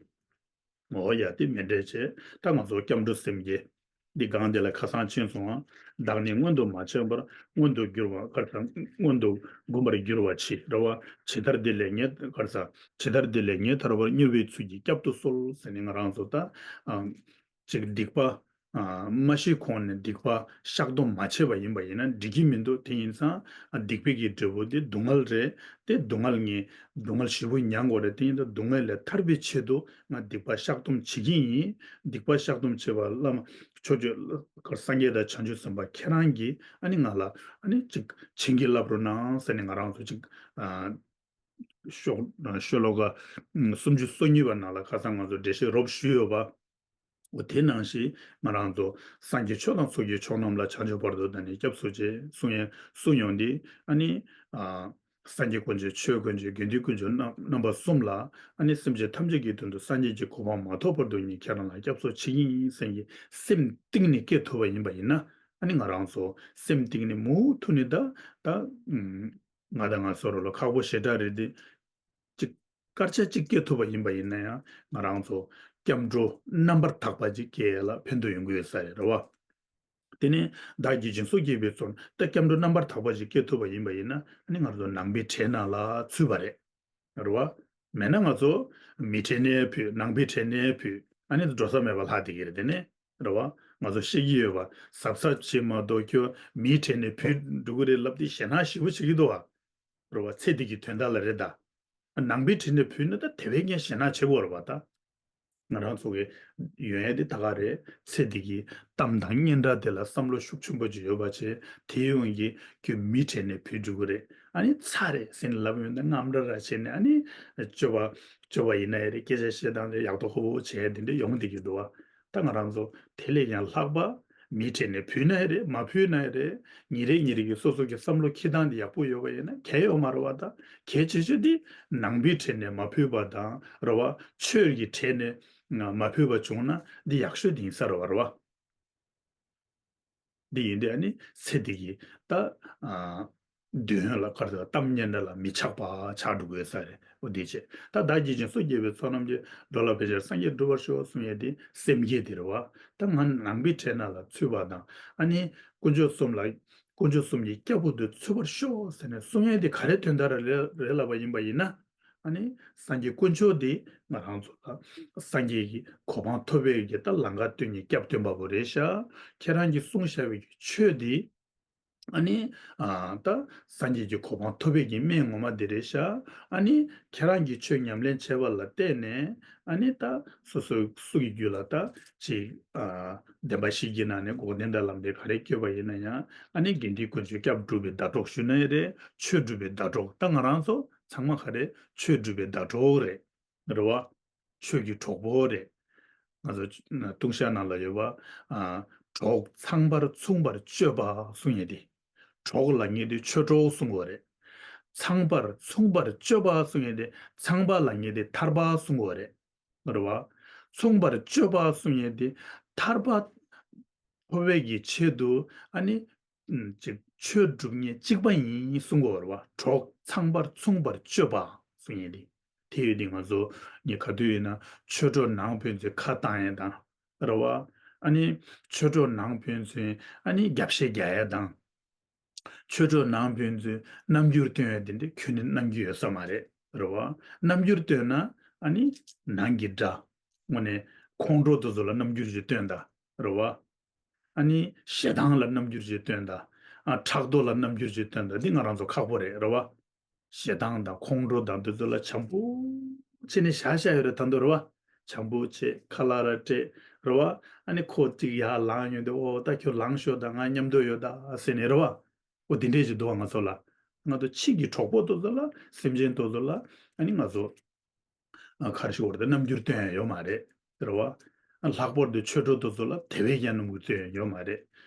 འོ་ཡ་དེ་མཎྜལ་བྱས། ད་ང་ཚོ་སྐྱབས་འགྲོ་སེམས་བསྐྱེད། འདི་སྒང་དེ་ལ་ཁ་སང་ཕྱིན་སོང་ང་། བདག་ནི་མངོན་དུ་མ་བྱས་པར། མངོན་དུ་གྱུར་པ་གར་ས། མངོན་དུ་འགུམ་པར་འགྱུར་བ་ཇི། རེད་བ། ཇི་ལྟར་འདི་ལས་ངེས་གར་ས། ཇི་ལྟར་འདི་ལས་ངེས་ཐར་པར། མྱུར་བའི་ཚུལ་གྱིས་བསྐྱབ་ཏུ་གསོལ་ཟེར་ནས་ང་རང་ཚོ་ད། ཨ། ཅིག་སྡིག་པ། ཨ། མ་ཤི་གོང་ནས་སྡིག་པ་བཤགས་སྡོམ་མ་བྱས་པ་ཡིན་པ་ཡིན་ན་འགྲིག་གི་མི་འདུག་དེ་ཡིན་ཙང་། ཨ། སྡིག་པའི་གི་འབྲས་བུ་དེ་སྡུག་བསྔལ་རེད། དེ་སྡུག་བསྔལ་ངས་སྡུག་བསྔལ་ཞེ་པོ་མྱང་དགོས་རེད། དེ་ཡིན་ཙང་སྡུག་བསྔལ་ལས་ཐར་པའི་ཆེད་དུ་ང་སྡིག་པ་བཤགས་སྡོམ་བྱེད་ཀྱི་ཡིན། སྡིག་པ་བཤགས་སྡོམ་བྱེད་པ་བླ་མ་ཕྱོགས་བཅུའི་སངས་རྒྱས་དང་བྱང་ཆུབ་སེམས་དཔའ་ཁྱེད་རང་གིས་ཨ་ནི་ང་ལ་ཨ་ནི་ཅིག་བྱིན་གྱིས་བརླབ་རོགས་གནང་ཟེར་ནས་ང་རང་ཚོ་ཅིག་ཨ། ཤོ་ཤོ་ལོ་ཀ་སུམ་ཅུ་སོ་གཉིས་པ་ནང་ལ་ཁ་སང་ང་ཚོ་འགྲེལ་བཤད་རོབ་ཞུས་ཡོད་པ། འོ་དེ་ནང་བཞིན་ང་རང་ཚོ་སངས་རྒྱས་ཆོས་དང་ཚོགས་ཀྱི་མཆོག་རྣམས་ལ། བྱང་ཆུབ་བར་དུ་བདག་ནི་སྐྱབས་སུ་མཆི། གསུང་ཡང་གསུང་ཡོང་དུས་ཨ་ནི། ཨ། སངས་རྒྱས་དཀོན་མཆོག་ཆོས་དཀོན་མཆོག་དགེ་འདུན་དཀོན་མཆོག་རྣམ་རྣམ་པ་གསུམ་ལ་ཨ་ནི་སེམས་ཅན་ཐམས་ཅད་ཀྱི་དོན་དུ་སངས་རྒྱས་ཀྱི་གོ་འཕང་མ་ཐོབ་བར་དུ་ངས་ཁྱེད་རང་ལ་སྐྱབས་སུ་མཆི་གི་ཡིན་ཟེར་གྱི་སེམས་གཏིང་ནས་སྐྱེ་ཐུབ་པ་ཡིན་པ་ཡིན་ན་ཨ་ནི་ང་རང་ཚོ་སེམས་གཏིང་ནས་མུ་མཐུད་ནས་ད་ད། ང་དང་ང་ཚོ་རོ་ལ་ཁག་པོ་ཞེ་དྲག་རེད་དེ། ཅིག་སྐར་ཆ་གཅིག་སྐྱེ་ཐུབ་པ་ཡིན་པ་ཡིན་ན་ཡང་ང་རང་ཚོ་སྐྱབས་འགྲོ་རྣམ་པར་དག་པ་ཅིག་སྐྱེ་ཡ་ལ་ཕན་ཐོགས་ཡོང་གི་ཡོད་ས་རེད་རེད་བ། དེ་ནས་བདག་གིས་སྦྱིན་སོགས་བགྱིས་པའི་ཚོགས། ད་སྐྱབས་འགྲོ་རྣམ་པར་དག་པ་ཞིག་སྐྱེ་ཐུབ་པ་ཡིན་པ་ཡིན་ན། ཨ་ནི་ང་ཚོ་ནང་པའི་གྲལ་ནང་ལ་ཚུད་པ་རེད། རེད་བ། མེད་ན་ང་ཚོ་མིའི་གྲལ་ནས་བུད། ནང་པའི་གྲལ་ནས་བུད། ཨ་ནི་འགྲོ་ས་མེད་པ་ལྷག་བསྡད་ཀྱི་རེད། དེ་ནས་རེད་བ། ང་ཚོ་ཤེས་ཀྱི་ཡོད་པ། གཟབ་གཟབ་བྱེད་མ་གཏོགས་ཁྱོད་མིའི་གྲལ་ནས་བུད་འགྲོ་གི་རེད་ལབ་དེ་ཞེད་སྣང་ཞེ་པོ་བྱེད་ཀྱི་འདུག་བ། རེད་བ། ཚེ་འདི་གི་དོན་དག་ལ་རེད་ད། ནང་པའི་གྲལ་ནས་བུད་ན་ད་དེ་བས་ཀྱང་ཞེད་སྣང་བྱེད་དགོས་རེད་བ་ད། ང་རང་ཚོ་གི་ཡོང་ཡ་དེ་ད་ག་རེད། ཚེ་འདི་གི་གཏམ་དང་སྙན་གྲགས་དེ་ལ་བསམ་བློ་ཤུགས་ཆེན་པོ་ཅིག་ཡོད་པ་བྱས། དེའི་དབང་གིས་ཁྱོད་མིའི་གྲལ་ནས་བུད་འགྲོ་གི་རེད། ཨ་ནི་ཚར་རེད་ཟེར་ནས་ལབ་ཡོང་དུས་དངངས་སྐྲག་རང་བྱས་ནས། ཨ་ནི་སྤྱོད་པ་སྤྱོད་པ་ཡིན་ན་ཡང་རེད། སྐད་ཆ་བཤད་སྟངས་དེ་ཡག་ཏུ་ཧོ་ཧོ་བྱས་དེ་འདྲ་ཡོང་བསྡད་ཀྱི་འདུག་བ། ད་ང་རང་ཚོ་དེ་ལས་ཀྱང་ལྷག་པ། མིའི་གྲལ་ནས་བུད་ན་ཡང་རེད། མ་བུད་ན་ཡང་རེད། ཉིན་རེ་ཉིན་རེ་གི་སོ་སོ་གི་བསམ་བློ་འཁྱེར་སྟངས་དེ་ཡག་པོ་ཡོད་པ་ཡིན་ན་གལ་ཡོད་མ་རེད་བ། ད་གལ་ཆེ་ཤོས་དེ་ནང་པའི་གྲལ་ནས་མ་བུད་པ་དང་རེད་བ། ཆོས་ཀྱི་གྲལ་ནས་མ་བུད་པ་བྱུང་ན་འདི་ཡག་ཤོས་དེ་ཡིན་ས་རེད་བ། རེད་བ། འདི་ཡིན་དུས་ཨ་ནི་ཚེ་འདི་གི་ད་ཨ་འདོད་ཡོན་ལ་ག་རེ་ཟེར། གཏམ་སྙན་གྲགས་ལ་མི་ཆགས་པ་ཆགས་འགྲོ་དགོས་ས་རེད། འོ་དེ་བྱས། ད་བདག་གིས་སྦྱིན་སོགས་བགྱིས་པའི་ཚོགས་རྣམས་ཀྱིས། འགྲོ་ལ་ཕལ་ཆེར་སངས་རྒྱས་འགྲུབ་པར་ཤོག་གསུང་ཡས་དེ་སེམས་བསྐྱེད་དེ་རེད་བ། ད་ང་ནང་པའི་གྲལ་ནང་ལ་ཚུད་པ་དང་། ཨ་ནི་དཀོན་མཆོག་གསུམ་ལ། དཀོན་མཆོག་གསུམ་གྱི་སྐྱབས་འོག་ཏུ་ཚུད་པར་ཤོག་ཟེར་ནས་གསུང་ཡས་དེ་ག་རེ་དོན་དག་རེད་རེད་ལབ་པ་ཡིན་པ་ཡིན་ན། ཨ་ནི་སངས་རྒྱས་དཀོན་མཆོག་དེ་ང་རང་ཚོ་ལ་སངས་རྒྱས་ཀྱི་གོ་འཕང་ཐོབ་པའི་གི་ད་ལམ་ཁ་སྟོན་མཁན་སྐྱབས་སྟོན་པ་པོ་རེད་ཤག་ཁྱེད་རང་གིས་གསུངས་བཞག་པའི་གི་ཆོས་དེ། ཨ་ནི་ཨ་ད་སངས་རྒྱས་ཀྱི་གོ་འཕང་ཐོབ་པའི་གི་སྨན་ངོ་མ་དེ་རེད་ཤག་ཨ་ནི་ཁྱེད་རང་གིས་ཆོས་ཉམས་ལེན་བྱས་པ་ལ་བརྟེན་ནས། ཨ་ནི་ད་སོ་སོའི་སུ་གི་རྒྱུད་ལ་ད་ཅིག་ཨ་བདེན་པ་བཞི་གི་ནང་ནས་འགོག་བདེན་དང་ལམ་བདེན་ག་རེ་བཀོད་པ་ཡིན་ན་ཡང་། ཨ་ནི་དགེ་འདུན་དཀོན་མཆོག་སྐྱབས་སྒྲུབ་པའི་ཟླ་གྲོགས་ཞུ་ན་ཡང་རེད། ཆོས་སྒྲུབ་པའི་ཟླ་གྲོགས། ད་ང་རང་ཚོ་ཚང་མ་ག་རེ། ཆོས་སྒྲུབ་པའི་ཟླ་གྲོགས་རེད། རེད་བ། ཆོས་ཀྱི་གྲོགས་པོ་རེད། ང་ཚོ་ལྟུང་བཤགས་ནང་ལ་ཡོད་པ། ཨ་གྲོགས་ཚངས་པར་མཚུངས་པར་སྤྱོད་པ་གསུང་ཡས་དེ། གྲོགས་ལབ་མཁན་དེ་ཆོས་གྲོགས་གསུང་གི་ཡོད་རེད། ཚངས་པར་མཚུངས་པར་སྤྱོད་པ་གསུང་ཡས་དེ། ཚངས་པ་ལབ་མཁན་དེ་ཐར་པ་གསུང་གི་ཡོད་རེད། རེད་བ། མཚུངས་པར་སྤྱོད་པ་གསུང་ཡས་དེ་ཐར་པ་ཐོབ་པའི་གི་ཆེད་དུ། ཨ་ནི་ཨམ་ཅིག་ཆོས་སྒྲུབ་མཁན་གཅིག་པ་ཡིན་གསུང་གི་ཡོད་རེད་བ། གྲོགས་ཚངས་པར་མཚུངས་པར་སྤྱོད་པ་གསུང་ཡས་དེ། དེ་ཡོད་དུས་ང་ཚོ་ངས་ག་དུས་ཡིན་ན་ཆོས་གྲོགས་ནང་ཕན་ཚུན་ཁ་བཏང་ཡས་དང་། རེད་བ། ཨ་ནི་ཆོས་གྲོགས་ནང་ཕན་ཚུན་ཨ་ནི་རྒྱབ་བཤད་རྒྱག་ཡས་དང་། ཆོས་གྲོགས་ནང་ཕན་ཚུན་རྣམ་འགྱུར་སྟོན་ཡས་དེ་འདྲ་ཁྱོན་ནས་གནང་རྒྱུ་ཡོད་ས་མ་རེད། རེད་བ། རྣམ་འགྱུར་སྟོན་ན་ཨ་ནི་ནང་གི་དགྲ། དངོས་གནས་ཁོང་ཁྲོ་དེ་ཚོ་ལ་རྣམ་འགྱུར་ཅིག་སྟོན་དང་། རེད་བ། ཨ་ནི་ཞེ་སྡང་ལ་རྣམ་འགྱུར་ཅིག་སྟོན་དང་། ཨ་ཕྲག་དོག་ལ་རྣམ་འགྱུར་ཅིག་སྟོན་དང་། འདི་ང་རང་ཚོ་ཁག་པོ་རེད། རེད་བ། ཞེ་སྡང་དང་ཁོང་ཁྲོ་དང་དེ་ཚོ་ལ་བྱམས་པོ་བྱས་ནས་བཞག་བཞག་ཡོད་རེད་ད་དུང་། རེད་བ། བྱམས་པོ་བྱས་ཁ་ལག་ར་སྤྲད། རེད་བ། ཨ་ནི་ཁོ་གཅིག་ཡར་ལངས་ཡོང་དུས། ཨོ་ད་ཁྱོད་ལངས་ཤོག་ད། ང་མཉམ་དུ་ཡོད་ད་ཟེར་ནས། རེད་བ། ཨོ་དེ་འདྲས་ཅིག་འདུག་བ། ང་ཚོ་ལ། ང་ཚོ་ཕྱི་གི་གྲོགས་པོ་དེ་ཚོ་ལ། སེམས་ཅན་དེ་ཚོ་ལ་ཨ་ནི་ང་ཚོ་ཨ་ག་རེ་ཞུ་དགོས་རེད། རྣམ་འགྱུར་སྟོན་ཡ་ཡོད་མ་རེད། རེད་བ། ལྷག་པར་དུ་ཆོས་གྲོགས་དེ་ཚོ་ལ་དེ་བས་ཀྱང་རྣམ་འགྱུར་སྟོན་ཡ་ཡོད་མ་རེད།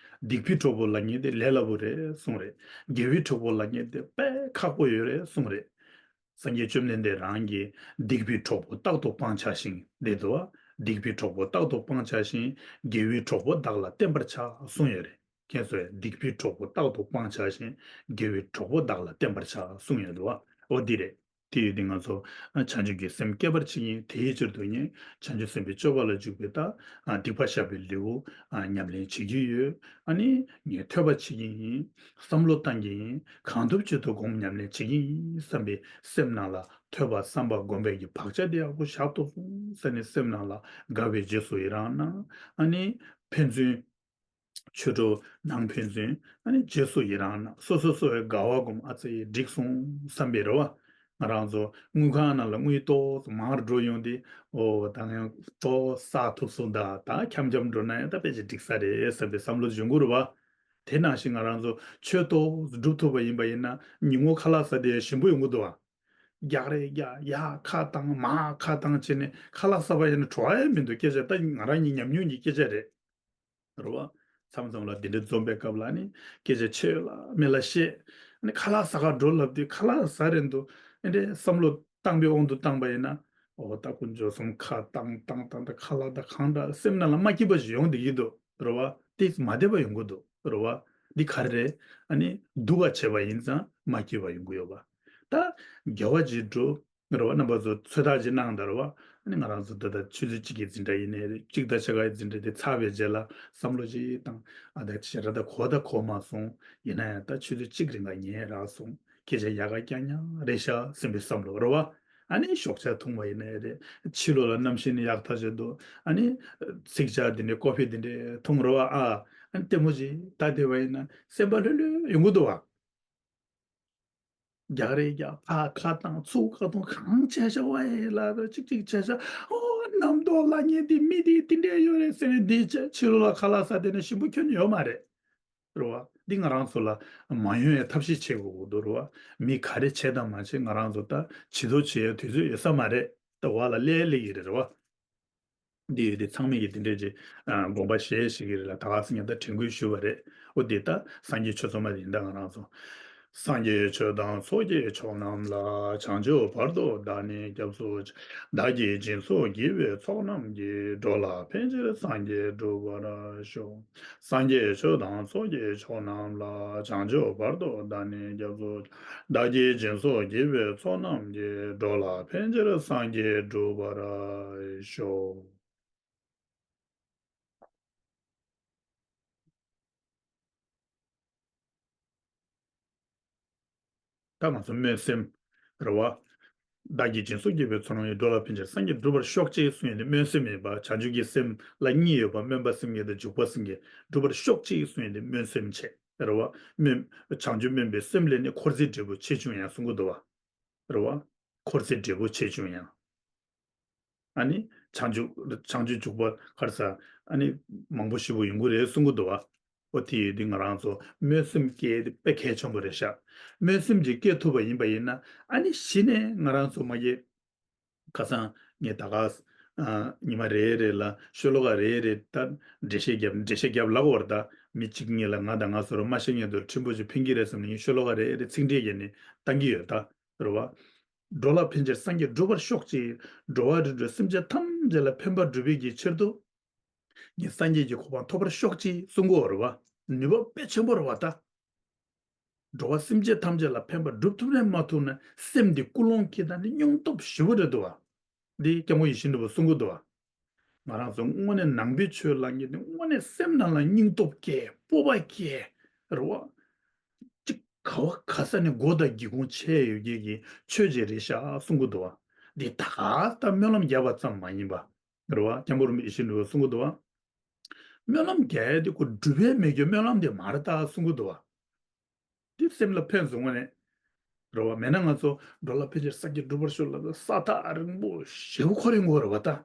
སྡིག་པའི་གྲོགས་པོ་ལབ་མཁན་དེ་ལས་སླ་པོ་རེད་གསུངས་རེད། དགེ་བའི་གྲོགས་པོ་ལབ་མཁན་དེ་དཔེ་ཁག་པོ་ཡོད་རེད་གསུངས་རེད། སངས་རྒྱས་བཅོམ་ལྡན་འདས་རང་གིས་སྡིག་པའི་གྲོགས་པོ་རྟག་ཏུ་སྤང་བྱ་ཞིང་། དེ་འདུག་བ། སྡིག་པའི་གྲོགས་པོ་རྟག་ཏུ་སྤང་བྱ་ཞིང་། དགེ་བའི་གྲོགས་པོ་བདག་ལ་བསྟེན་པར་བྱ་གསུངས་ཡོད་རེད། མཁྱེན་སོང་ངས། སྡིག་པའི་གྲོགས་པོ་རྟག་ཏུ་སྤང་བྱ་ཞིང་། དགེ་བའི་གྲོགས་པོ་བདག་ལ་བསྟེན་པར་བྱ་གསུངས་ཡོད་འདུག་བ། འོ་འདི་རེད། དེ་ཡོད་དུས་ང་ཚོ་བྱང་ཆུབ་ཀྱི་སེམས་བསྐྱེད་པར་བྱེད་ཀྱི་ཡིན། དེའི་ཕྱིར་དུ་ངས་བྱང་ཆུབ་སེམས་དཔའི་སྤྱོད་པ་ལ་འཇུག་པའི་ད་སྡིག་པ་བཤགས་པའི་ལེའུ་ཉམས་ལེན་བྱེད་ཀྱི་ཡོད། ཨ་ནི་ངས་ཐོས་པ་བྱེད་ཀྱི་ཡིན། བསམ་བློ་བཏང་གི་ཡིན། གང་ཐུབ་ཅི་ཐུབ་སྒོམ་ཉམས་ལེན་བྱེད་ཀྱི་ཡིན་བསམ་པའི་སེམས་ནང་ལ། ཐོས་པ་བསམ་པ་སྒོམ་པའི་གི་བག་ཆགས་དེ་ཡག་པོ་བཞག་ཐུབ་སོང་ཟེར་ནས་སེམས་ནང་ལ་དགའ་བའི་རྗེས་སུ་ཡི་རང་གནང་། ཨ་ནི་ཕན་ཚུན་ཆོས་གྲོགས་ནང་ཕན་ཚུན་ཨ་ནི་རྗེས་སུ་ཡི་རང་གནང་། སོ་སོ་སོ་བའི་དགའ་བ་སྒོམ། ཨ་ཙི་འགྲིག་སོང་བསམ་པའི་རེ་བ། ང་རང་ཚོ་དངུལ་ཁང་ནང་ལ་དངུལ་ཏོག་ཙམ་མང་རུ་འགྲོ་ཡོང་དུས། ཨོ་ད་ཡང་ཏོག་བསགས་ཐུབ་སོང་། ད་ད་འཁྱམ་འཁྱམ་འགྲོ་ན་ཡང་ད་དཔེ་ཅིག་འགྲིག་ས་རེད་བསམ་པའི་བསམ་བློ་ཡོང་གི་རེད་བ། དེ་ནང་བཞིན་ང་རང་ཚོ་ཆོས་ཏོག་ཙམ་སྒྲུབ་ཐུབ་པ་ཡིན་པ་ཡིན་ན། ཉིན་གུང་ཁ་ལག་ཟ་དུས་ཞིམ་པོ་ཡོང་གི་འདུག་བ། རྒྱག་རེས་རྒྱག། ཡར་ཁ་བཏང་མར་ཁ་བཏང་བྱས་ནས་ཁ་ལག་ཟ་བ་ཡིན་ན་བྲོ་བ་ཡང་མི་འདུག་སྐད་ཆ་ད་ང་རང་གཉིས་ཉམས་མྱོང་གི་སྐད་ཆ་རེད། རེད་བ། མཚམས་མཚམས་ལ་འདི་འདྲ་འཛོམས་པའི་སྐབས་ལ་ནི་སྐད་ཆ་ཆེ་ལ་མེ་ལ་བཤད། ཨ་ནི་ཁ་ལག་ཟ་ག་འགྲོ་ལབ་དུས་ཁ་ལག་ཟ་རན་དུས་ཨེ་འདྲའི་བསམ་བློ་བཏང་པའི་དབང་དུ་བཏང་པ་ཡིན་ན། འོ་ད་དཀོན་མཆོག་གསུམ་ཁ་བཏང་བཏང་བཏང་། ད་ཁ་ལག་ད་གང་འདྲ་སེམས་ནང་ལ་མ་སྐྱིད་པ་ཞིག་ཡོང་བསྡད་ཀྱི་འདུག་རེད་བ། དེ་མ་བདེ་བ་ཡོང་གི་འདུག་རེད་བ། འདི་ག་རེ་རེད། ཨ་ནི་སྡུག་ག་བྱས་པ་ཡིན་ཙང་མ་སྐྱིད་པ་ཡོང་གི་ཡོད་པ། ད་དགེ་བ་ཅིག་སྒྲུབ། རེད་བ། རྣམ་པ་ཚོ་ཚོད་ལྟ་ཅིག་གནང་དང་། རེད་བ། ཨ་ནི་ང་རང་ཚོ་ད་ལྟ་ཆུ་ཚོད་གཅིག་གི་འཛིན་གྲྭ་ཡིན་ནའི་རེད། གཅིག་དང་ཕྱེད་ཀའི་འཛིན་གྲྭ་དེ་ཚར་བའི་རྗེས་ལ་བསམ་བློ་ཅིག་བཏང་། ཨ་ད་ཞེ་དྲག་ད་གོ་ད་གོ་མ་སོང་། ཡིན་ན་ཡང་ད་ཆུ་ཚོད་གཅིག་རིང་ལ་ཉལ་རག་སོང་། སྐད་ཆ་ཡག་ག་རྐྱང་རྐྱང་རེད་ཤག་སེམས་པའི་བསམ་བློ་རེད་བ། ཨ་ནི་ཞོགས་ཇ་འཐུང་བ་ཡིན་ནའི་རེད། ཕྱི་ལོགས་ལ་གནམ་གཤིས་ནི་ཡག་ཐག་ཆོད་འདུག་ཨ་ནི་ཚིག་ཇ་དེ་འདྲའི་ཀོ་ཕི་དེ་འདྲའི་འཐུང་རེད་བ། ཨ་ཨ་ནི་ལྟད་མོ་ཅིག་ལྟ་བསྡད་པ་ཡིན་ན་སེམས་པ་ལྷོད་ལྷོད་ཡོང་གི་འདུག་བ། རྒྱག་རེས་རྒྱག་ཕར་ཁ་བཏང་ཚུར་ཁ་བཏང་གང་བྱས་ཤག་བ་ཡིན་ལ་ཅིག་ཅིག་བྱས་ཤག་ཨོ་རྣམ་རྟོག་ལ་ཉེ་དེ་མི་དེ་དེ་འདྲས་ཡོད་རེད་ཟེར་ནས་འདི་བྱས་ཕྱི་ལོགས་ལ་ཁ་ལག་ཟ་དེ་ནས་ཞིམ་པོ་ཁྱོན་ཡོད་མ་རེད། རེད་བ། འདི་ང་རང་ཚོ་ལ་མ་ཡོང་ཡའི་ཐབས་ཤེས་བྱེད་དགོས་ཀྱི་འདུག་རེད་བ། མི་ག་རེ་བྱས་དང་མ་བྱས་ང་རང་ཚོ་ད་བྱི་དོར་བྱེད་ཡའི་དུས་ཚོད་ཡོད་ས་མ་རེད། ད་འོག་ལ་སླེབས་སླེབས་ཀྱི་རེད། རེད་བ། འདི་ཡོད་དེ་ཚང་མས་ཀྱི་འདི་འདྲས་ཀྱི་དགོངས་པ་བཞེས་ཤིག་གི་རེད་ལ། ད་ག་སེ་ངས་ད་དྲན་སྐུལ་ཞུས་པ་རེད། འོ་འདི་ད་སངས་རྒྱས་ཆོས་ཚོགས་མ་དེ་ཡིན་ད་ང་རང་ཚོ། སངས་རྒྱས་ཆོས་དང་ཚོགས་ཀྱི་མཆོག་རྣམས་ལ། བྱང་ཆུབ་བར་དུ་བདག་ནི་སྐྱབས་སུ་མཆི། བདག་གིས་སྦྱིན་སོགས་བགྱིས་པའི་ཚོགས་རྣམས་ཀྱིས། འགྲོ་ལ་ཕན་ཕྱིར་སངས་རྒྱས་འགྲུབ་པར་ཤོག་སངས་རྒྱས་ཆོས་དང་ཚོགས་ཀྱི་མཆོག་རྣམས་ལ། བྱང་ཆུབ་བར་དུ་བདག་ནི་སྐྱབས་སུ། བདག་གིས་སྦྱིན་སོགས་བགྱིས་པའི་ཚོགས་རྣམས་ཀྱིས། འགྲོ་ལ་ཕན་ཕྱིར་སངས་རྒྱས་འགྲུབ་པར་ཤོག་ད་ང་ཚོ་སྨོན་སེམས་རེད་བ། བདག་གིས་སྦྱིན་སོགས་བགྱིས་པའི་ཚོགས་རྣམས་ཀྱིས། འགྲོ་ལ་ཕན་ཕྱིར་སངས་རྒྱས་འགྲུབ་པར་ཤོག་ཅེས་གསུངས་ཡོད་དེ་སྨོན་སེམས་ཡིན་པ། བྱང་ཆུབ་ཀྱི་སེམས་ལ་གཉིས་ཡོད་པ། སྨོན་པ་སེམས་བསྐྱེད་དང་འཇུག་པ་སེམས་བསྐྱེད། འགྲུབ་པར་ཤོག་ཅེས་གསུངས་ཡོད་དེ་སྨོན་སེམས་བྱས་རེད་བ། སྨོན། བྱང་ཆུབ་སྨོན་པའི་སེམས་ལས་ནི་འཁོར་ཚེ་འབྲས་བུ་ཆེ་ཆུང་ཡང་གསུང་གི་འདུག་བ། རེད་བ། འཁོར་ཚེ་འབྲས་བུ་ཆེ་ཆུང་ཡང་། ཨ་ནི་བྱང་ཆུབ་བྱང་ཆུབ་འཇུག་པ་ག་རེ་ཟ། ཨ་ནི་མང་པོ་ཞེ་པོ་ཡོང་གི་རེད་གསུང་གི་འདུག་བ། ཨོ་དེ་ཡོད་དུས་ང་རང་ཚོ་སྨོན་སེམས་སྐྱེ་དེ་དཔེ་གལ་ཆེན་པོ་རེད་ཤག་སྨོན་སེམས་ཅིག་སྐྱེ་ཐུབ་པ་ཡིན་པ་ཡིན་ན་ཨ་ནི་གཞི་ནས་ང་རང་ཚོ་མ་གི་ཁ་སང་ངས་ད་ག་ཨ་ཉི་མ་རེ་རེ་ལ་ཤོ་ལོ་ཀ་རེ་རེ་ད་འགྲེལ་བཤད་རྒྱབ་འགྲེལ་བཤད་རྒྱབ་ལབ་པ་རེད། ད་མི་གཅིག་གཉིས་ལ་ང་དང་ང་ཚོར་མ་ཤེས་མཁན་དེ་ཕྲན་བུ་ཅིག་ཕན་གྱི་རེད་བསམ་ནས་ངས་ཤོ་ལོ་ཀ་རེ་རེ་ཚིག་འགྲེལ་བརྒྱབ་ནས་བཏང་གི་ཡོད་ད། རེད་བ། འགྲོ་ལ་ཕན་ཕྱིར་སངས་རྒྱས་འགྲུབ་པར་ཤོག་ཅེས། འགྲོ་བ་རིགས་དྲུག་སེམས་ཅན་ཐམས་ཅད་ལ་ཕན་པ་སྒྲུབ་པའི་གི་ཕྱིར་དུ། ངས་སངས་རྒྱས་ཀྱི་གོ་འཕང་ཐོབ་པར་ཤོག་ཅེས་གསུང་གི་ཡོད་རེད་བ། ནུས་པ་དཔེ་ཆེན་པོ་རེད་བ་ད། འགྲོ་བ་སེམས་ཅན་ཐམས་ཅད་ལ་ཕན་པ་སྒྲུབ་ཐུབ་ནས་མ་ཐུབ་ན་སེམས་འདི་ཀུན་སློང་སྐྱེ་སྟངས་འདི་སྙིང་སྟོབས་ཞེ་པོ་རེད་འདུག་བ། འདི་སྐྱབས་མགོན་ཡིད་བཞིན་ནོར་བུས་གསུང་གི་འདུག་བ། ང་རང་ཚོ་དངོས་གནས་ནང་པའི་ཆོས་ལ་ངེས་ཏེ་དངོས་གནས་སེམས་ནང་ལ་སྙིང་སྟོབས་སྐྱེ་སྤོབས་པ་སྐྱེ་རེད་བ། གཅིག་ག་བ་ག་ས་ནས་མགོ་དང་སྒེའུ་ཁུང་ཕྱེ་ཡོད་མཁན་གྱི་ཆོས་ཅིག་རེད་ཤག་གསུང་གི་འདུག་བ། འདི་ད་ག་ད་སྨོན་ལམ་རྒྱབ་པ་ཙམ་མ་ཡིན་པ། རེད་བ། སྐྱབས་མགོན་རིན་པོ་ཆེ་ཡིད་བཞིན་ནོར་བུས་གསུང་གི་འདུག་བ། སྨོན་ལམ་རྒྱག་ཡ་དེ་ཁོ་སྒྲུབ་ཡས་མེད་རྒྱུ་སྨོན་ལམ་དེ་མ་རེད་ད་གསུང་གི་འདུག་བ། འདི་སེམས་ལ་ཕན་སོང་བ་ནས། རེད་བ། མེད་ན་ང་ཚོ་འགྲོ་ལ་ཕན་ཕྱིར་སངས་རྒྱས་འགྲུབ་པར་ཤོག་ལབ་ས་ཐག་རིང་པོ་ཞེ་པོ་འཁོར་ཡོང་གི་རེད་བ་ད།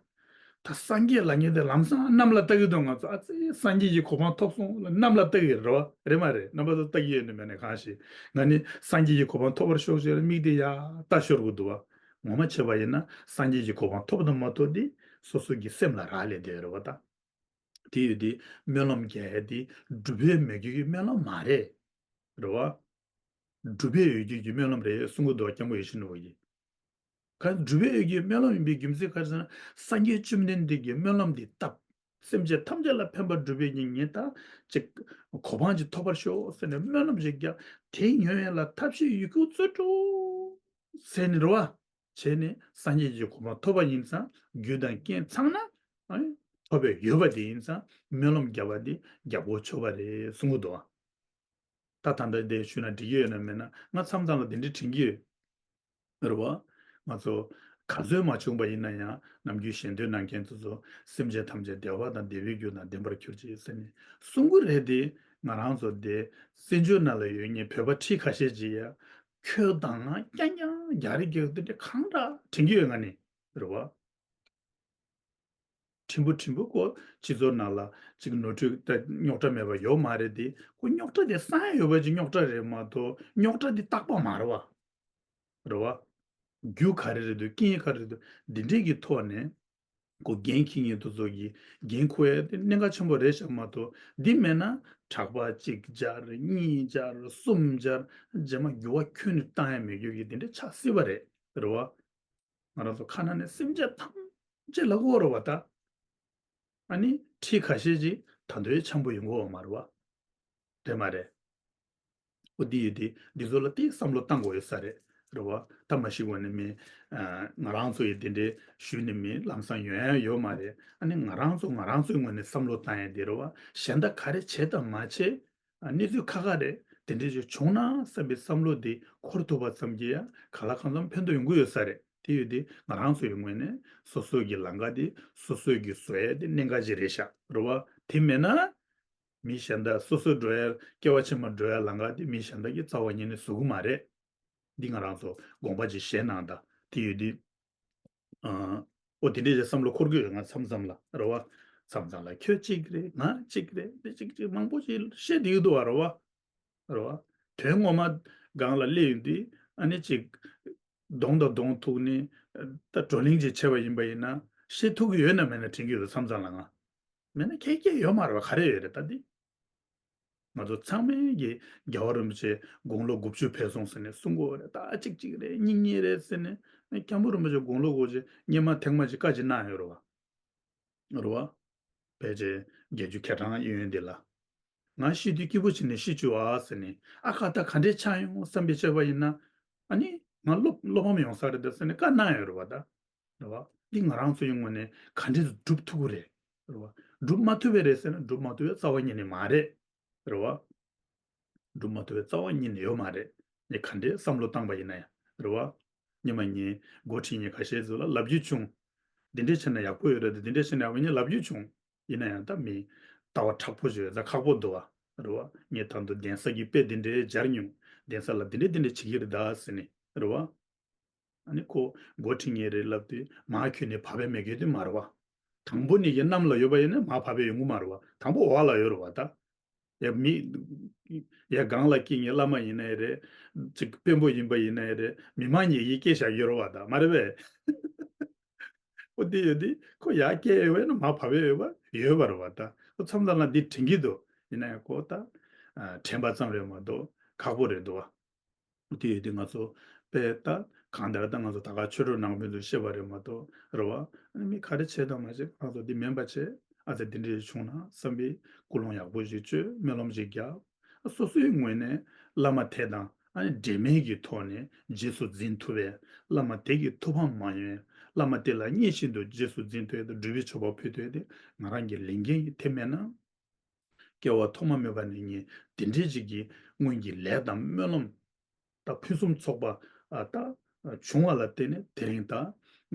ད་སངས་རྒྱས་ལབ་མཁན་དེ་ལམ་སང་གནམ་ལ་ལྟ་གི་འདུག་ང་ཚོ་ཨ་ཙི་སངས་རྒྱས་ཀྱི་གོ་འཕང་ཐོབ་སོང་ལ་གནམ་ལ་ལྟ་གི་རེད་བ། རེད་མ་རེད། རྣམ་པ་ཚོ་ལྟ་གི་ཡོད་ནི་མེད་ནི་གང་ཤེས། ང་ནི་སངས་རྒྱས་ཀྱི་གོ་འཕང་ཐོབ་པར་ཤོག་ཅེས་ལ་མིག་དེ་ཡར་ལྟ་ཤོར་གི་འདུག་བ། ངོ་མ་བྱས་པ་ཡིན་ན་སངས་རྒྱས་ཀྱི་གོ་འཕང་ཐོབ་དང་མ་ཐོབ་དེ་སོ་སོ་གི་སེམས་ལ་རག་ལས་བསྡད་ཡོད་རེད་བ་ད། དེ་ཡོད་དེ་སྨོན་ལམ་རྒྱག་ཡ་དེ་སྒྲུབ་ཡས་མེད་རྒྱུ་གི་སྨོན་ལམ་མ་རེད། རེད་བ། སྒྲུབ་ཡས་ཡོད་རྒྱུ་གི་སྨོན་ལམ་རེད་གསུང་གི་འདུག་སྐྱབས་མགོན་ཡིད་བཞིན་ནོར་བུ་ཡིས། ག་སྒྲུབ་ཡས་ཡོད་རྒྱུ་གི་སྨོན་ལམ་ཡིན་པའི་རྒྱུ་མཚན་ག་རེ་ཟེར་ན་སངས་རྒྱས་བཅོམ་ལྡན་འདས་ཀྱི་སྨོན་ལམ་འདི་བཏབ། སེམས་ཅན་ཐམས་ཅད་ལ་ཕན་པ་སྒྲུབ་པའི་ཉིན་ངས་ད་ཅིག་གོ་འཕང་ཅིག་ཐོབ་པར་ཤོག་ཟེར་ནས་སྨོན་ལམ་ཞིག་རྒྱག་དེ་ཉོ་ཡས་ལ་ཐབས་ཤེས་ཡོད་རྒྱུ་རྩོལ་འགྲོ་ཟེར་ནས་རེད་བ། བྱས་ནས་སངས་རྒྱས་ཀྱི་གོ་འཕང་ཐོབ་པ་ཡིན་ཙང་རྒྱུ་དང་རྐྱེན་ཚང་ན་ཨ་ནི་ཐོབ་པའི་ཡོད་པ་དེ་ཡིན་ཙང་སྨོན་ལམ་བརྒྱབ་པ་དེ་རྒྱབ་སྐོར་ཆོག་པ་རེད་གསུང་གི་འདུག་ཨ། ད་ད་ལྟ་དེ་ཞུས་ན་འགྲིག་གི་ཡོད་ན་མེད་ན་ང་མཚམས་མཚམས་ལ་དེ་འདྲའི་དྲན་གྱི་ཡོད། རེད་བ། ང་ཚོ་ག་ཚོད་མ་བྱུང་པ་ཡིན་ན་ཡང་ནམ་རྒྱུན་ཞལ་འདོན་གནང་མཁན་ཚོ་ཚོ་སེམས་ཅན་ཐམས་ཅད་བདེ་བ་དང་བདེ་བའི་རྒྱུ་དང་ལྡན་པར་གྱུར་ཅིག་ཟེར་ནས་གསུང་གི་རེད་དེ་ང་རང་ཚོ་དེ་བཙན་བྱོལ་ནང་ལ་ཡོད་མཁན་བོད་པ་ཁྲི་ཁ་ཤས་ཅིག་ཡ། ཁྱོད་དང་ང་རྐྱང་རྐྱང་རྒྱག་རེས་རྒྱག་དེ་འདྲ་གང་འདྲ་དྲན་གྱི་ཡོད་ང་ནི། རེད་བ། ཕྲན་བུ་ཕྲན་བུ་ཀོ་སྤྱི་ཚོགས་ནང་ལ་ཅིག་ནོར་འཁྲུལ་ད་རྙོག་དྲ་མེད་པ་ཡོད་མ་རེད་དེ་ཁོ་རྙོག་དྲ་དེ་སངས་ཡོད་པ་ཅིག་རྙོག་དྲ་རེད་མ་གཏོགས་རྙོག་དྲ་དེ་རྟག་པ་མ་རེད་བ། རེད་བ། རྒྱུ་ག་རེ་རེད་འདུག་རྐྱེན་ག་རེ་རེད་འདུག་འདི་འདྲས་ཀྱི་ཐོག་ནས་ཁོ་འགན་འཁྱེར་མཁན་དེ་ཚོ་གིས་འགན་འཁུར་ཡ་དེ་གནད་འགག་ཆེན་པོ་རེད་ཤག་མ་གཏོགས་འདི་མེད་ན་གྲགས་པ་གཅིག་སྦྱར་གཉིས་སྦྱར་གསུམ་སྦྱར་རྗེས་མ་འགྱུར་བ་ཁྱོན་ནས་བཏང་ཡ་མེད་རྒྱུ་གི་དེ་འདྲས་ཆགས་སྲིད་པ་རེད། རེད་བ། ང་རང་ཚོ་ཁ་ནང་ནས་སེམས་ཅན་ཐམས་ཅད་ལ་དགོས་རེད་བ་ད། ཨ་ནི་ཁྲི་ཁ་ཤས་ཅིག་ད་དུང་འཆམ་པོ་ཡོང་གི་ཡོད་མ་རེད་བ། རེད་མ་རེད། ཨོ་འདི་ཡོད་དེ་འདི་ཚོ་ལ་དེ་བསམ་བློ་བཏང་དགོས་ཡོད་ས་རེད། རེད་བ། ད་མ་གཞི་ངོས་ནས་མི་ང་རང་ཚོ་ཡི་དེ་འདྲའི་ཞུས་ནས་མི་ལམ་སང་ཡོང་ཡ་ཡོད་མ་རེད། ཨ་ནི་ང་རང་ཚོ་ང་རང་ཚོའི་ངོས་ནས་བསམ་བློ་བཏང་ཡ་དེ་རེད་བ། གཞན་དག་ག་རེ་བྱས་དང་མ་བྱས། ཨ་གནས་ཚུལ་ཁག་ཁག་རེད། དེ་འདྲ་ཞིག་བྱུང་ན་བསམ་པའི་བསམ་བློ་དེ་འཁོར་ཐུབ་པ་ཙམ་གྱིས་ཡང་གང་ལ་གང་འཚམ་ཕན་ཐོགས་ཡོང་གི་ཡོད་ས་རེད། དེ་ཡོད་དེ་ང་རང་ཚོའི་ངོས་ནས་སོ་སོའི་གི་ལམ་ཁ་དེ་སོ་སོའི་གི་བཟོ་ཡ་དེ་གནད་འགག་ཅིག་རེད་ཤག་རེད་བ། དེ་མེད་ན་མི་གཞན་དག་སོ་སོ་འགྲོ་ཡ་སྐྱེ་བ་ཕྱི་མ་འགྲོ་ཡ་ལམ་ཁ་དེ་མི་གཞན་དག་གིས་རྩ་བ་ཉིད་ནས་བཟོ་གི་མ་རེད། འདི་ང་རང་ཚོ་དགོངས་པ་ཅིག་བཞེས་གནང་དང་དེ་ཡོད་དེ། ཨ། ཨོ་དེ་འདྲའི་བསམ་བློ་འཁོར་གྱི་ཡོད། ང་མཚམས་མཚམས་ལ་རེད་བ། མཚམས་མཚམས་ལ་ཁྱོད་གཅིག་རེད། ང་གཅིག་རེད། འདི་གཅིག་གཅིག་མང་པོ་ཞིག་བཤད་བསྡད་ཀྱི་འདུག་བ་རེད་བ། རེད་བ། དོན་ངོ་མ་སྒང་ལ་སླེབས་ཡོང་དུས་ཨ་ནི་གཅིག་གདོང་དང་གདོང་ཐུག་ནས་ད་བགྲོ་གླེང་ཅིག་བྱས་པ་ཡིན་པ་ཡིན་ན་བཤད་ཐུབ་ཀྱི་ཡོད་ན་མེད་ན་དྲན་གྱི་ཡོད། མཚམས་མཚམས་ལ་ང་མེད་ན་ཁྱད་ཁྱད་ཡོད་མ་རེད་བ། ག་རེ་ཡོད་རེད་ད་འདི། ང་ཚོ་ཚང་མས་ཀྱི་རྒྱལ་བ་རིན་པོ་ཆེ་དགུང་ལོ་དགུ་བཅུ་ཕེབས་སོང་ཟེར་ནས་གསུང་གི་ཡོད་རེད། ད་གཅིག་གཅིག་རེད། གཉིས་གཉིས་རེད་ཟེར་ནས་སྐྱབས་མགོན་རིན་པོ་ཆེ་དགུང་ལོ་དགུ་བཅུ་སྔོན་མ་ཐེངས་མ་ཅིག་བཀའ་ཅིག་གནང་ཡོད་རེད་བ། རེད་བ། ཕལ་ཆེར་བརྒྱད་ཅུ་གྱ་གྲངས་ཡོད་ཡོད་འདི་ལ། ང་ཤི་དུས་སྐྱིད་པོ་བྱས་ནས་ཤི་བཅུག་ཨ་ཟེར་ནས། ཨ་ཁ་ད་ག་འདྲས་ཆགས་ཡོང་བསམ་པའི་བྱས་པ་ཡིན་ན། ཨ་ནི་ང་བློ་བློ་ཕམ་ཡོང་ས་རེད་ད་ཟེར་ནས་བཀའ་གནང་ཡོད་རེད་བ་ད། རེད་བ། འདི་ང་རང་ཚོ་ཡི་ངོས་ནས་ག་འདྲས་སྒྲུབ་ཐུབ་ཀྱི་རེད། རེད་བ། སྒྲུབ་མ་ཐུབ་པ་རེད་ཟེར་ན་སྒྲུབ་མ་ཐུབ་པའི་རྩ་བ་ཉིད་ནས་མ་རེད། རེད་བ། སྒྲུབ་མ་ཐུབ་པའི་རྩ་བ་ཉིད་ནས་ཡོད་མ་རེད། ངས་ག་འདྲའི་བསམ་བློ་བཏང་པ་ཡིན་ན་ཡང་རེད་བ། སྔོན་མ་ངས་འགོ་ཁྲིད་མཁན་ཁ་ཤས་ཚོ་ལ་ལབ་རྒྱུ་བྱུང་། འདི་འདྲས་བྱས་ན་ཡག་པོ་ཡོད་རེད་དེ། འདི་འདྲས་བྱས་ན་ཡག་པོ་ཡིན་ལབ་རྒྱུ་བྱུང་། ཡིན་ན་ཡང་ད་མི་ལྟ་བ་མཁྲེགས་པོ་བྱོས་ད་ཁག་པོ་འདུག་བ། རེད་བ། ངས་ད་དུང་གདན་ས་གི་དཔེ་འདི་འདྲས་སྦྱར་མྱོང་། གདན་ས་ལ་འདི་འདྲས་འདི་འདྲས་བྱེད་ཀྱི་རེད་ད་ཟེར་ནས་རེད་བ། ཨ་ནི་ཁོ་འགོ་ཁྲིད་མཁན་རེད་ལབ་དུས་མར་ཁྱོན་ནས་བབས་པའི་མེད་མཁན་དེ་མ་རེད་བ། དང་པོ་ནས་ཀྱི་གནམ་ལ་ཡོད་པ་ཡིན་ན་མར་བབས་པའི་ཡོང་གི་མ་རེད་བ། དང་པོ་འོག་ལ་ཡོད་རེད་བ་ད། ཡ་མི། ཡ་སྒང་ལ་སྐྱེས་མཁན་བླ་མ་ཡིན་ནའི་རེད། ཅིག་དཔོན་པོ་ཡིན་པ་ཡིན་ནའི་རེད། མི་མང་ཉིད་ཀྱིས་སྐད་བཞག་ཡོད་རེད་བ་ད་མ་རེད་པས། ཁོ་འདི་ཡོད་དེ་ཁོ་ཡར་སྐྱེས་ཡོད་པ་ཡིན་ན་མར་བབས་པའི་ཡོད་པ་ཡོད་པ་རེད་བ་ད། ཁོ་མཚམས་མཚམས་ལ་འདི་དྲན་གྱི་འདུག་ཡིན་ན་ཡང་ཁོ་ད། དྲན་པ་ཙམ་རེད་མ་གཏོགས་ཁག་པོ་རེད་འདུག་བ། དེ་ཡོད་དུས་ང་ཚོ་དཔེ་ལྟ་གང་ལྟར་ད་ང་ཚོ་ད་ག་ཆོས་གྲོགས་ནང་པའི་ཚོས་བཤད་པ་རེད་མ་གཏོགས་རེད་བ། ཨ་ནི་མི་ག་རེ་བྱས་དང་མ་བྱས་ང་ཚོ་འདི་མིན་པ་བྱས། ཨ་ཙི་འདི་འདྲ་བྱུང་ན་བསམ་པའི་ཀུན་སློང་ཡག་པོ་ཞིག་བཅོས། སྨོན་ལམ་ཞིག་རྒྱག་སོ་སོའི་ངོས་ནས་བླ་མ་དེ་དང་ཨ་ནི་འབྲེལ་མེད་ཀྱི་ཐོག་ནས་རྗེས་སུ་འཛིན་ཐུབ་པའི་བླ་མ་དེ་གི་ཐུགས་ཕམ་མ་ཡོང་བའི་བླ་མ་དེ་ལ་བརྙས་བཞིན་དུ་རྗེས་སུ་འཛིན་ཐུབ་པའི་སྒྲུབ་པའི་མཆོད་པ་ཕུལ་ཐུབ་པའི་དེ་ང་རང་གི་ལས་འགན་ཡིན། དེ་མེད་ན། སྐྱེ་བ་ཐོག་མ་མེད་པ་ནས་ངས་དེ་འདྲའི་ཅིག་གི་སྔོན་གྱི་ལས་དང་སྨོན་ལམ། ད་ཕུན་སུམ་ཚོགས་པ་ཨ་ད་བྱུང་བ་ལ་བརྟེན་ནས་དེ་རིང་ད་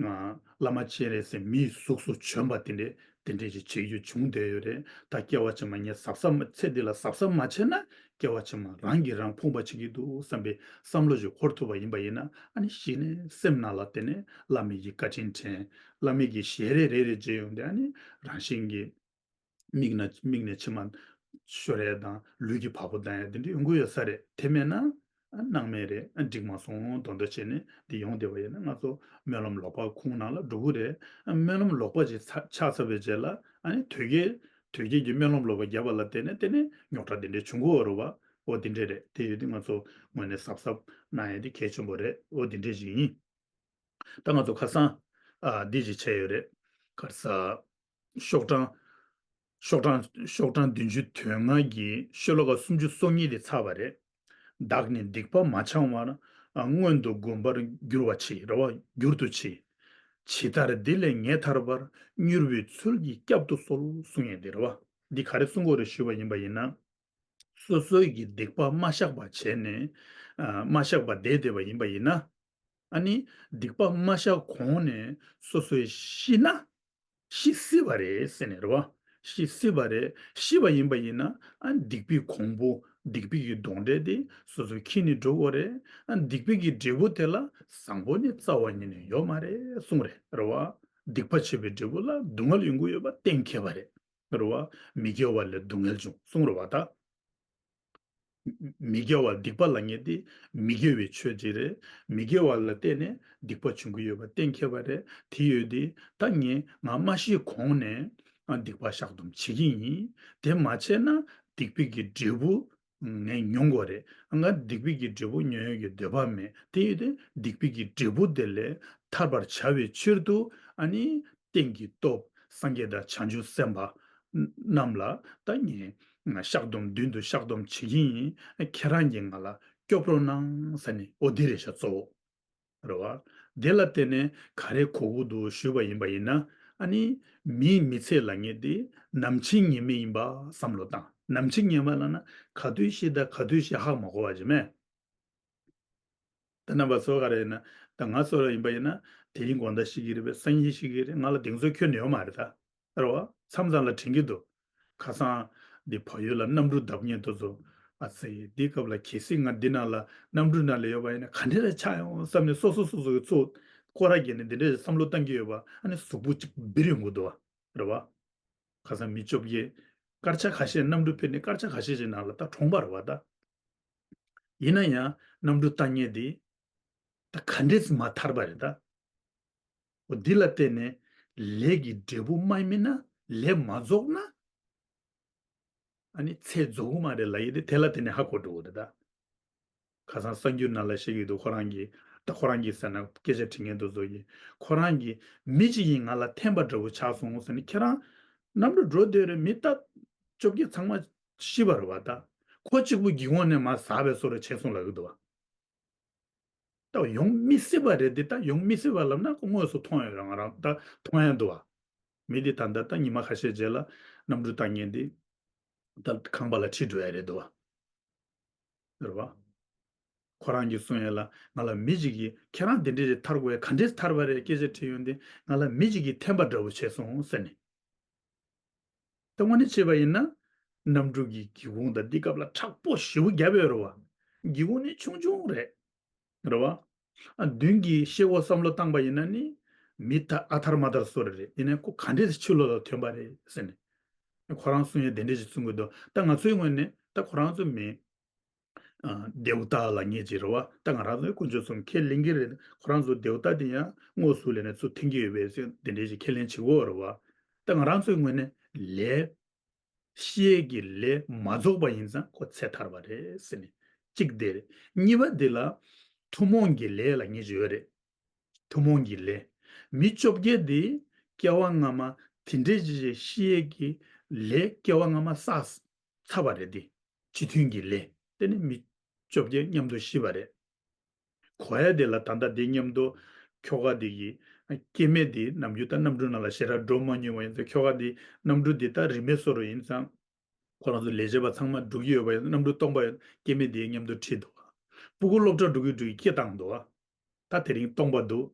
བླ་མ་སྤྱན་རས་གཟིགས་མིའི་གཟུགས་སུ་བྱོན་པ་དེ་འདྲས་དེ་འདྲས་ཅིག་བྱེད་རྒྱུ་བྱུང་བསྡད་ཡོད་རེད། ད་སྐྱེ་བ་ཕྱི་མ་ངས་གཟབ་གཟབ་མ་ཚེ་འདི་ལ་གཟབ་གཟབ་མ་བྱས་ན་སྐྱེ་བ་ཕྱི་མ་རང་གིས་རང་ཕོངས་པ་བྱེད་ཀྱི་འདུག་བསམ་པའི་བསམ་བློ་ཞིག་འཁོར་ཐུབ་པ་ཡིན་པ་ཡིན་ན་ཨ་ནི་གཞི་ནས་སེམས་ནང་ལ་དེ་ནས་བླ་མའི་གི་བཀའ་དྲིན་དྲན། བླ་མའི་གི་ཞལ་རས་རེ་རེ་མཇལ་ཡོང་དུས་ཨ་ནི་རང་བཞིན་གྱིས། མིག་ན་མིག་ནས་མཆི་མ་ཤོར་ཡས་དང་ལུས་ཀྱི་བ་སྤུ་ལྡང་ཡས་དེ་འདྲ་ཡོང་གི་ཡོད་ས་རེད། དེ་མེད་ན་ཨ་སྣང་མེད་རེད། ཨ་འགྲིག་མ་སོང་མདོག་མདོག་བྱས་ནས་འདི་ཡོང་བསྡད་པ་ཡིན་ན་ང་ཚོ་སྨོན་ལམ་ལོག་པ་ཁུངས་ནང་ལ་འགྲོ་གི་རེད། ཨ་སྨོན་ལམ་ལོག་པ་ཅིག་ཚ་ཆགས་ཚར་བའི་རྗེས་ལ་ཨ་ནི་དོལ་རྒྱལ་དོལ་རྒྱལ་གྱི་སྨོན་ལམ་ལོག་པ་བརྒྱབ་པ་ལ་བརྟེན་ནས་དེ་ནས་རྙོག་དྲ་དེ་འདྲ་བྱུང་གི་ཡོད་རེད་བ། འོ་དེ་འདྲ་རེད། དེ་ཡོད་དུས་ང་ཚོ་ངོས་ནས་གཟབ་གཟབ་གནང་ཡས་དེ་གལ་ཆེན་པོ་རེད། འོ་དེ་འདྲ་ཞིག་ཡིན། ད་ང་ཚོ་ཁ་སང་ཨ་འདི་ཞིག་བྱས་ཡོད་རེད། ཁ་སང་ཤོག་གྲངས་ཤོག་གྲངས་ཤོག་གྲངས་བདུན་ཅུ་དོན་ལྔ་གི་ཤོ་ལོ་ཀ་སུམ་ཅུ་སོ་གཉིས་དེ་ཚར་བ་རེད། བདག་ནི་སྡིག་པ་མ་བྱང་བར། ཨ་སྔོན་དུ་གོམས་པར་འགྱུར་བ་ཆེ། རེད་བ། འགྱུར་དུ་ཆེ། ཇི་ལྟར་འདི་ལས་ངེས་ཐར་བར། མྱུར་བའི་ཚུལ་གྱིས་བསྐྱབ་ཏུ་གསོལ་གསུངས་ཡས་དེ་རེད་བ། འདི་ག་རེ་གསུང་དགོས་རེད་ཞུས་པ་ཡིན་པ་ཡིན་ན། སོ་སོའི་གི་སྡིག་པ་མ་བཤགས་པ་བྱས་ནས། ཨ་མ་བཤགས་པ་བསྡད་བསྡད་པ་ཡིན་པ་ཡིན་ན། ཨ་ནི་སྡིག་པ་མ་བཤགས་གོང་ནས་སོ་སོའི་ཤི་ན། ཤི་སྲིད་པ་རེད་ཟེར་ནས་རེད་བ། ཤི་སྲིད་པ་རེད། ཤི་བ་ཡིན་པ་ཡིན་ན་ཨ་སྡིག་པའི་གོང་བུ་སྡིག་པའི་གི་གདོན་འདྲེ་དེ་སོ་སོའི་ཁྱིམ་ནས་འགྲོ་དགོས་རེད། ཨ་སྡིག་པའི་གི་འབྲས་བུ་དེ་ལ་བཟང་པོ་ནི་རྩ་བ་ཉིད་ནས་ཡོད་མ་རེད་གསུངས་རེད། རེད་བ། སྡིག་པ་བྱས་པའི་འབྲས་བུ་ལ་སྡུག་བསྔལ་ཡོང་གི་ཡོད་པ་གཏན་འཁེལ་བ་རེད། རེད་བ། མི་དགེ་བ་ལས་སྡུག་བསྔལ་འབྱུང་གསུངས་རེད་བ་ད། མི་དགེ་བ་སྡིག་པ་ལབ་མཁན་དེ་མི་དགེ་བའི་ཆོས་ཅིག་རེད། མི་དགེ་བ་ལ་བརྟེན་ནས་སྡིག་པ་བྱུང་གི་ཡོད་པ་གཏན་འཁེལ་བ་རེད། དེ་ཡོད་དེ་ད་ངས་ང་མ་ཤི་གོང་ནས་ང་སྡིག་པ་བཤགས་སྡོམ་བྱེད་ཀྱི་ཡིན། དེ་མ་བྱས་ན་སྡིག་པའི་གི་འབྲས་བུ་ངས་མྱོང་དགོས་རེད། ང་སྡིག་པའི་གི་འབྲས་བུ་མྱོང་ཡོད་ཀྱི་འདོད་པ་མེད། དེ་ཡོད་དེ་སྡིག་པའི་གི་འབྲས་བུ་དེ་ལས་ཐར་པར་བྱ་བའི་ཕྱིར་དུ་ཨ་ནི་རྟེན་གྱི་སྟོབས་སངས་རྒྱས་དང་བྱང་ཆུབ་སེམས་དཔའ་རྣམས་ལ་ད་ངས་བཤགས་སྡོམ་མདུན་དུ་བཤགས་སྡོམ་བྱེད་ཀྱི་ཡིན། ཁྱེད་རང་གིས་ང་ལ་སྐྱོབ་རོགས་གནང་ཟེར་ནས་འོ་འདི་རེད་ཤག་གཙོ་བོ། རེད་བ། དེ་ལ་བརྟེན་ནས་ག་རེ་གོ་གི་འདུག་ཞུས་པ་ཡིན་པ་ཡིན་ན། ཨ་ནི་མིའི་མི་ཚེ་ལབ་མཁན་དེ་ནམ་འཆི་ངེས་མེད་ཡིན་པ་བསམ་བློ་བཏང་། ནམ་འཆི་ངེས་མེད་ལབ་ན་ག་དུས་ཤི་དང་ག་དུས་ཤི་ཧ་མ་གོ་བ་ཅིག་མེད། ད་རྣམ་པ་ཚོ་ག་རེ་ཡིན་ན། ད་ང་ཚོ་ལ་ཡིན་པ་ཡིན་ན། དེ་རིང་དགོང་དག་ཤི་གི་རེད་པས། སང་ཉིན་ཤི་གི་རེད། ང་ལ་གདེང་ཚོད་ཁྱོན་ནས་ཡོད་མ་རེད་ད། རེད་བ། མཚམས་མཚམས་ལ་དྲན་གྱི་འདུག་ཁ་སང་འདི་བལ་ཡུལ་ལ་གནམ་གྲུ་བརྡབ་མཁན་དེ་ཚོ། ཨ་ཙི། འདི་སྐབས་ལ་གལ་སྲིད་ང་འདི་ནང་ལ་གནམ་གྲུ་ནང་ལ་ཡོད་པ་ཡིན་ན་ག་འདྲ་རེ་ཆགས་ཡོང་བསམ་ནས། སོ་སོ་སོ་སོ་གི་ཚོ་སྐོར་ར་བརྒྱབ་ནས་འདི་འདྲ་བསམ་བློ་བཏང་གི་ཡོད་པ། ཨ་ནི་གཟུགས་པོ་གཅིག་འབིར་ཡོང་གི་འདུག་བ། རེད་བ། ཁ་སང་མི་བཅོ་བརྒྱད། སྐར་ཆ་ཁ་ཤས། གནམ་གྲུ་ཕེབས་ནས་སྐར་ཆ་ཁ་ཤས་ཤིག་ནང་ལ་ད་གྲོངས་པ་རེད་བ་ད། ཡིན་ན་ཡང་གནམ་གྲུ་བཏང་མཁན་དེ་ད་ག་འདྲས་མ་ཐར་པ་རེད་ད། འོ་འདི་ལ་བརྟེན་ནས་ལས་ཀྱི་འབྲས་བུ་མ་སྨིན་ན། ལས་མ་རྫོགས་ན། ཨ་ནི་ཚེ་རྫོགས་ཀྱི་མ་རེད་ལབ་ཡས་དེ་དེ་ལ་བརྟེན་ནས་ཧ་གོ་འགྲོ་གི་རེད་ད། ཁ་སང་གསར་འགྱུར་ནང་ལ་བཤད་ཀྱི་འདུག་ཁོ་རང་གིས། ད་ཁོ་རང་གིས་ཟེར་ན་སྐད་ཆ་དྲི་མཁན་དེ་ཚོ་ཡིན། ཁོ་རང་གིས་མི་གཅིག་གིས་ང་ལ་འཐེན་པ་འདྲ་བོ་ཆགས་སོང་ཟེར་ནས། ཁྱེད་རང་གནམ་གྲུ་འགྲོ་བསྡད་རེད། མི་ད་བཅོ་བརྒྱད་ཚང་མ་ཤི་བ་རེད་བ་ད། ཁོ་གཅིག་པུ་སྒེའུ་ཁུང་ནས་མར་ཟགས་པའི་བཟོ་འདྲ་བྱས་སོང་ལབ་ཀྱི་འདུག་བ། ད་ཡོང་མི་སྲིད་པ་རེད་དེ། ད་ཡོང་མི་སྲིད་པ་ལབ་ན་ཁོ་དངོས་སུ་མཐོང་ཡོད་རེད། ང་རང་ད་མཐོང་ཡ་འདུག་བ། མི་དེ་ད་ལྟ་ད་ཉི་མ་ཁ་ཤས་རྗེས་ལ་གནམ་གྲུ་བཏང་མཁན་དེ་ད་ཁང་པ་ལ་ཁྲིད་འགྲོ་ཡ་རེད་འདུག་བ། རེད་བ། ཁོ་རང་གིས་གསུང་ཡ་ལ། ང་ལ་མི་གཅིག་གིས། ཁྱེད་རང་དེ་འདྲས་ཞིག་ཐར་དགོས་ཡ་ག་འདྲས་ཐར་པ་རེད། སྐད་ཆ་དྲིས་ཡོང་དུས་ང་ལ་མི་གཅིག་གིས་འཐེན་པ་འདྲ་བོ་བྱས་སོང་ཟེར་ནས། ད་དངོས་གནས་བྱས་པ་ཡིན་ན་གནམ་གྲུ་གི་སྒེའུ་ཁུང་དང་འདི་སྐབས་ལ་དྲག་པོ་ཞེ་པོ་བརྒྱབ་ཡོད་རེད་བ། སྒེའུ་ཁུང་ནི་ཆུང་ཆུང་རེད། རེད་བ། ཨ། མདུན་གྱི་ཤེལ་སྒོ་བསམ་བློ་བཏང་པ་ཡིན་ན་ནི་མི་ད་ཨ་ཐར་མ་ཐར་བཟོ་འདྲ་རེད། ཡིན་ནའི་ཁོ་ག་འདྲས་ཕྱི་ལོགས་ལ་ཐོན་པ་རེད་ཟེར་ནས། ཁོ་རང་གསུང་ཡ་དེ་འདྲས་ཞིག་གསུང་གི་འདུག་ད་ང་ཚོའི་ངོས་ནས་ད་ཁོ་རང་ཚོ་མི། ཨ། རྡེའུ་སྟག་ལབ་མཁན་ཅིག་རེད་བ། ད་ང་རང་ཚོའི་དཀོན་མཆོག་གསུམ་ཁས་ལེན་གྱི་རེད། ཁོ་རང་ཚོ་རྡེའུ་སྟག་དེ་ཡང་དངོས་སུ་ལས་ནས་ཚུར་འཐེན་གྱི་ཡོད་པའི་ཚུལ་དེ་འདྲས་ཞིག་ཁས་ལེན་བྱེད་ཀྱི་ཡོད་རེད་བ། ད་ང་རང་ཚོའི་ངོས་ནས་ལས། ཤི་ཡས་ཀྱི་ལས་མ་རྫོགས་པ་ཡིན་ཙང་ཁོ་ཚེ་ཐར་བ་རེད་ཟེར་ནས། གཅིག་དེ་རེད། གཉིས་པ་དེ་ལ་ཐུན་མོང་གི་ལས་ལབ་མཁན་ཅིག་ཡོད་རེད། ཐུན་མོང་གི་ལས། མི་བཅོ་བརྒྱད་དེ་སྐྱེ་བ་སྔ་མ་དེ་འདྲས་ཅིག་ཤི་ཡས་ཀྱི་ལས་སྐྱེ་བ་སྔ་མ་བསགས་ཚར་བ་རེད་དེ། སྤྱི་མཐུན་གྱི་ལས། དེ་ནི་མི་བཅོ་བརྒྱད་མཉམ་དུ་ཤི་བ་རེད། གོ་ཡ་དེ་ལ་ད་ལྟ་དེ་མཉམ་དུ་ཁྱོ་ག་དེ་གི་སྐྱེ་དམན་དེ་ནམ་རྒྱུན་ད་གནམ་གྲུ་ནང་ལ་ཞེ་དྲག་འགྲོ་མ་མྱོང་བ་ཡིན་ཙང་། ཁྱོ་ག་དེ་གནམ་གྲུ་དེ་ད་རིན་མེད་བཟོ་འདྲ་ཡིན་ཙང་། ཁོ་རང་ཚོ་ལས་བྱེད་པ་ཚང་མ་འགྲོ་གི་ཡོད་པ་ཡིན་ཙང་། གནམ་གྲུ་སྟོང་པ་ཡོད། སྐྱེ་དམན་དེ་མཉམ་དུ་ཁྲིད་འདུག་ཕྲུ་གུ་སློབ་གྲྭ་འགྲོ་གི་འགྲོ་གི་སྐད་བཏང་འདུག་ད་དེ་རིང་སྟོང་པ་འདུག་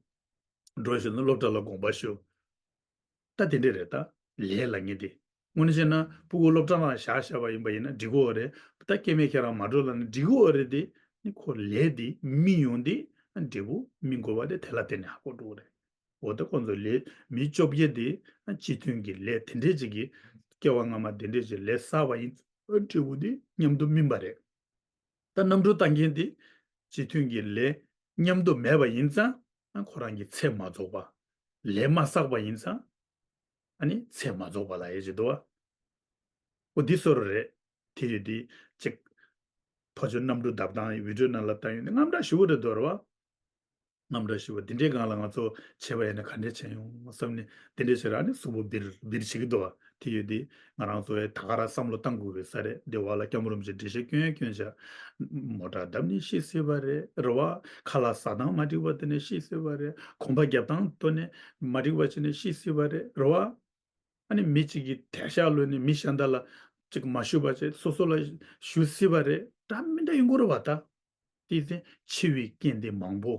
འགྲོ་ཞུ་ན་སློབ་གྲྭ་ལ་དགོངས་པ་ཞུ། ད་དེ་འདྲས་རེད་ད། ལས་ལབ་མཁན་དེ། དངོས་གནས་བྱས་ན་ཕྲུ་གུ་སློབ་གྲྭ་ནང་བཞག་བཞག་པ་ཡིན་པ་ཡིན་ན་འགྲིག་གི་ཡོད་རེད། ད་སྐྱེ་དམན་ཁྱེད་རང་མ་འགྲོ་ལབ་ན་འགྲིག་གི་ཡོད་རེད་དེ། ནི་ཁོ་ལས་དེ་སྨིན་ཡོང་དུས་འབྲས་བུ་སྨིན་དགོས་པ་དེ་དེ་ལ་བརྟེན་ནས་ཧ་གོ་འགྲོ་གི་རེད། འོ་ད་ཁོང་ཚོ་ལས། མི་བཅོ་བརྒྱད་དེ་སྤྱི་མཐུན་གྱི་ལས་དེ་འདྲས་ཅིག་གིས། སྐྱེ་བ་སྔ་མ་དེ་འདྲས་ཅིག་ལས་བསགས་པ་ཡིན་ཙང་འབྲས་བུ་དེ་མཉམ་དུ་སྨིན་པ་རེད། ད་གནམ་གྲུ་བཏང་མཁན་དེ་སྤྱི་མཐུན་གྱི་ལས་མཉམ་དུ་མེད་པ་ཡིན་ཙང་། ཁོ་རང་གི་ཚེ་མ་རྫོགས་པ། ལས་མ་བསགས་པ་ཡིན་ཙང་། ཨ་ནི་ཚེ་མ་རྫོགས་པ་ལབ་ཡས་ཅིག་འདུག་བ། འོ་འདི་བཟོ་འདྲ་རེད། དེ་ཡོད་དུས་ཅིག་ཕར་ཕྱོགས་གནམ་གྲུ་བརྡབ་སྟངས་བི་ཌིའོ་ནང་ལ་བཏང་ཡོད་དེ་དངངས་སྐྲག་ཞེ་པོ་རེད་འདུག་རེད་བ། དངངས་སྐྲག་ཞེ་པོ། འདི་འདྲའི་སྒང་ལ་ང་ཚོ་བྱས་པ་ཡིན་ན་ག་འདྲས་བྱས་ཡོང་བསམ་ནས། དེ་འདྲས་བྱས་ར་ནི་གཟུགས་པོ་འབིར་འབིར་བྱེད་ཀྱི་འདུག་བ། དེ་ཡོད་དུས་ང་རང་ཚོ་ཡང་ད་ག་རང་བསམ་བློ་བཏང་དགོས་པའི་ས་རེད། སྡེ་བ་ལ་སྐྱབས་མགོན་རིན་པོ་ཆེ་འགྲེལ་བཤད་སྐྱོན་སྐྱོན་བྱ། མོ་ཊ་བརྡབ་ནས་ཤི་སྲིད་པ་རེད། རེད་བ། ཁ་ལག་ཟ་སྟངས་མ་འགྲིག་པ་དེ་ནས་ཤི་སྲིད་པ་རེད། གོམ་པ་རྒྱབ་སྟངས་དེ་ནས་མ་འགྲིག་པ་བྱས་ནས་ཤི་སྲིད་པ་རེད། རེད་བ། ཨ་ནི་མི་གཅིག་གིས་དེད་ཤག་གློད་ནས་མི་གཞན་དག་ལ་ཅིག་མ་ཞུ་བ་བྱས་སོ་སོ་ལ་ཞུ་སྲིད་པ་རེད། འདྲ་མི་འདྲ་ཡོང་གི་རེད་བ་ད། དེ་ཚེ་འཆི་བའི་རྐྱེན་དེ་མང་པོ།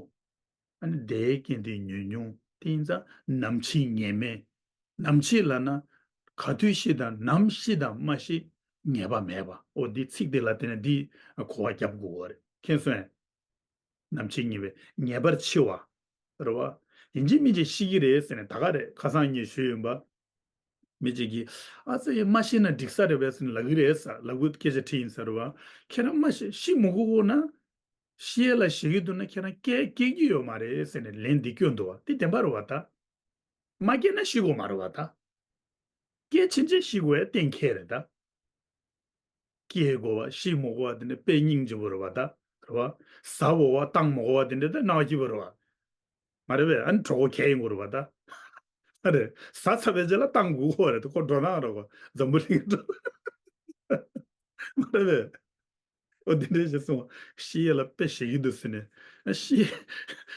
ཨ་ནི་བདེ་བའི་རྐྱེན་དེ་ཉུང་ཉུང་། དེ་ཡིན་ཙང་ནམ་འཆི་ངེས་མེད། ནམ་འཆི་ལབ་ན་ག་དུས་ཤི་དང་ནམ་ཤི་དང་མ་ཤི་ངེས་པ་མེད་པ། འོ་འདི་ཚིག་དེ་ལ་བརྟེན་ནས་འདི་གོ་བ་རྒྱབ་དགོས་པ་རེད། མཁྱེན་སོང་ངས། ནམ་འཆི་ངེས་པའི་ངེས་པར་འཆི་བ། རེད་བ། ཡིན་གཅིག་མིན་གཅིག་ཤི་གི་རེད་ཟེར་ནས་ད་ག་རེད། ཁ་སང་ངས་ཞུས་ཡིན་པ། མི་གཅིག་གིས་ཨ་ཙི་མ་ཤི་ན་འགྲིག་ས་རེད་པས་ཟེར་ནས་ལབ་གི་རེད་ཟེར། ལབ་གི་སྐད་ཆ་དྲིས་ཡིན་ཟེར་བ། ཁྱེད་རང་མ་ཤི་ཤི་མི་དགོས་དགོས་ན། ཤི་ཡས་ལ་ཞེད་ཀྱི་འདུག་ན་ཁྱེད་རང་སྐད་སྐྱེ་གི་ཡོད་མ་རེད་ཟེར་ནས་ལན་འདི་སྐྱོན་འདུག་བ། འདི་བདེན་པ་རེད་བ་ད། མ་སྐྱེས་ན་ཤི་དགོས་མ་རེད་བ་ད། སྐྱེས་ཕྱིན་ཆད་ཤི་དགོས་ཡ་གཏན་འཁེལ་རེད་ད། སྐྱེ་དགོས་པ་ཤི་མི་དགོས་པ་དེ་འདྲ་དཔེ་སྙིང་རྗེ་པོ་རེད་བ་ད། རེད་བ། ཟ་དགོས་པ་བཏང་མི་དགོས་པ་དེ་འདྲ་ད་སྣང་བ་སྐྱིད་པོ་རེད་བ། མ་རེད་པས། ཨ་ནི་གྲོད་ཁོག་གས་ཡིན་དགོས་རེད་བ་ད། ཨ་རེད། ཟ་ཚར་བའི་རྗེས་ལ་བཏང་དགོས་ཀྱི་རེད་ད། ཁོ་འགྲོ་སྣང་རེད་བ། འཛམ་བུ་གླིང་འགྲོ། མ་རེད་པས། ཨོ་དེ་འདྲ་ཞིག་གསུངས་པ། ཤི་ཡས་ལ་དཔེ་ཞེད་ཀྱི་འདུག་ཟེར་ནས། ཤི་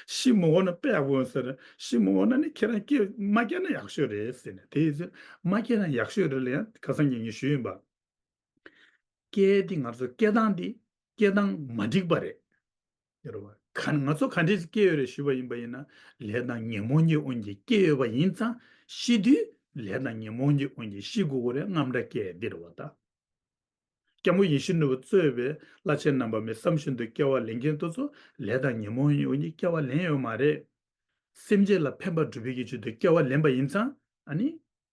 ཤི་མི་དགོས་ན་དཔེ་ཡག་པོ་ཡོང་ཟེར། ཤི་མི་དགོས་ན་ནི་ཁྱེད་རང་སྐད་མ་སྐྱེས་ན་ཡག་ཤོས་རེད་ཟེར་ནས། དེ་ཡིན་ཚེ་མ་སྐྱེས་ན་ཡག་ཤོས་རེད་ལ། ཡང་ཁ་སང་ཉིན་ངས་ཞུས་ཡིན་པ། སྐད་དེ་ང་ཚོ་སྐད་གདངས་དེ་སྐད་གདངས་མ་འགྲིག་པ་རེད། ཡོད་རེད་བ། ག་ང་ཚོ་ག་འདྲས་སྐད་ཡོད་རེད་ཞུས་པ་ཡིན་པ་ཡིན་ན། ལས་དང་ཉོན་མོངས་ཀྱི་དབང་གིས་སྐྱེས་ཡོད་པ་ཡིན་ཙང་། ཤི་དུས་ལས་དང་ཉོན་མོངས་ཀྱི་དབང་གིས་ཤི་དགོས་ཀྱི་རེད། རྔམ་སྐྲག་སྐྱེ་ཡ་འདི་རེད་བ་ད། སྐྱབས་མགོན་ཡིད་བཞིན་ནོར་བུ་གཙོས་པའི་བླ་ཆེན་རྣམ་པ་མི་བསམ་བཞིན་དུ་སྐྱེ་བ་ལེན་མཁན་དེ་ཚོ་ལས་དང་ཉོན་མོངས་ཀྱི་དབང་གིས་སྐྱེ་བ་ལེན་ཡོད་མ་རེད། སེམས་ཅན་ལ་ཕན་པ་སྒྲུབ་པའི་གི་ཆེད་དུ་སྐྱེ་བ་ལེན་པ་ཡིན་ཙང་། ཨ་ནི་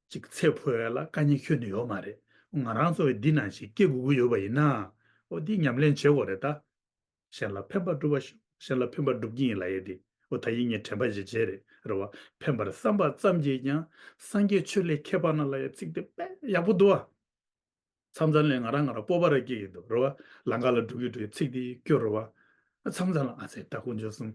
ཅིག་ཚེ་འཕོས་ཡ་ལ་དཀའ་ངལ་ཁྱོན་ནས་ཡོད་མ་རེད། ང་རང་ཚོ་འདི་ནང་བཞིན་སྐྱེ་དགོས་ཀྱི་ཡོད་པ་ཡིན་ན། འོ་འདི་ཉམས་ལེན་བྱེད་དགོས་རེད་ད། གཞན་ལ་ཕན་པ་སྒྲུབ་པ་ཤོག་གཞན་ལ་ཕན་པ་སྒྲུབ་ཀྱི་ཡིན་ལབ་ཡས་དེ། འོ་ད་ཡིན་ངས་དྲན་པ་ཞིག་བྱས་རེད། རེད་བ། ཕན་པར་བསམ་པ་ཙམ་གྱིས་ཀྱང་། སངས་རྒྱས་ཆོས་ལས་ཁྱད་པར་ན་ལབ་ཡས་ཚིག་དེ་དཔེ་ཡག་པོ་འདུག་བ། མཚམས་མཚམས་ལ་ང་རང་ང་རང་སྤོབས་པ་ར་སྐྱེ་གི་འདུག་རེད་བ། ལམ་ཁ་ལ་འགྲོ་གི་འགྲོ་གི་ཚིག་དེ་སྐྱོ་རེད་བ། མཚམས་མཚམས་ལ་ཨ་ཙི་ད་དཀོན་མཆོག་གསུམ།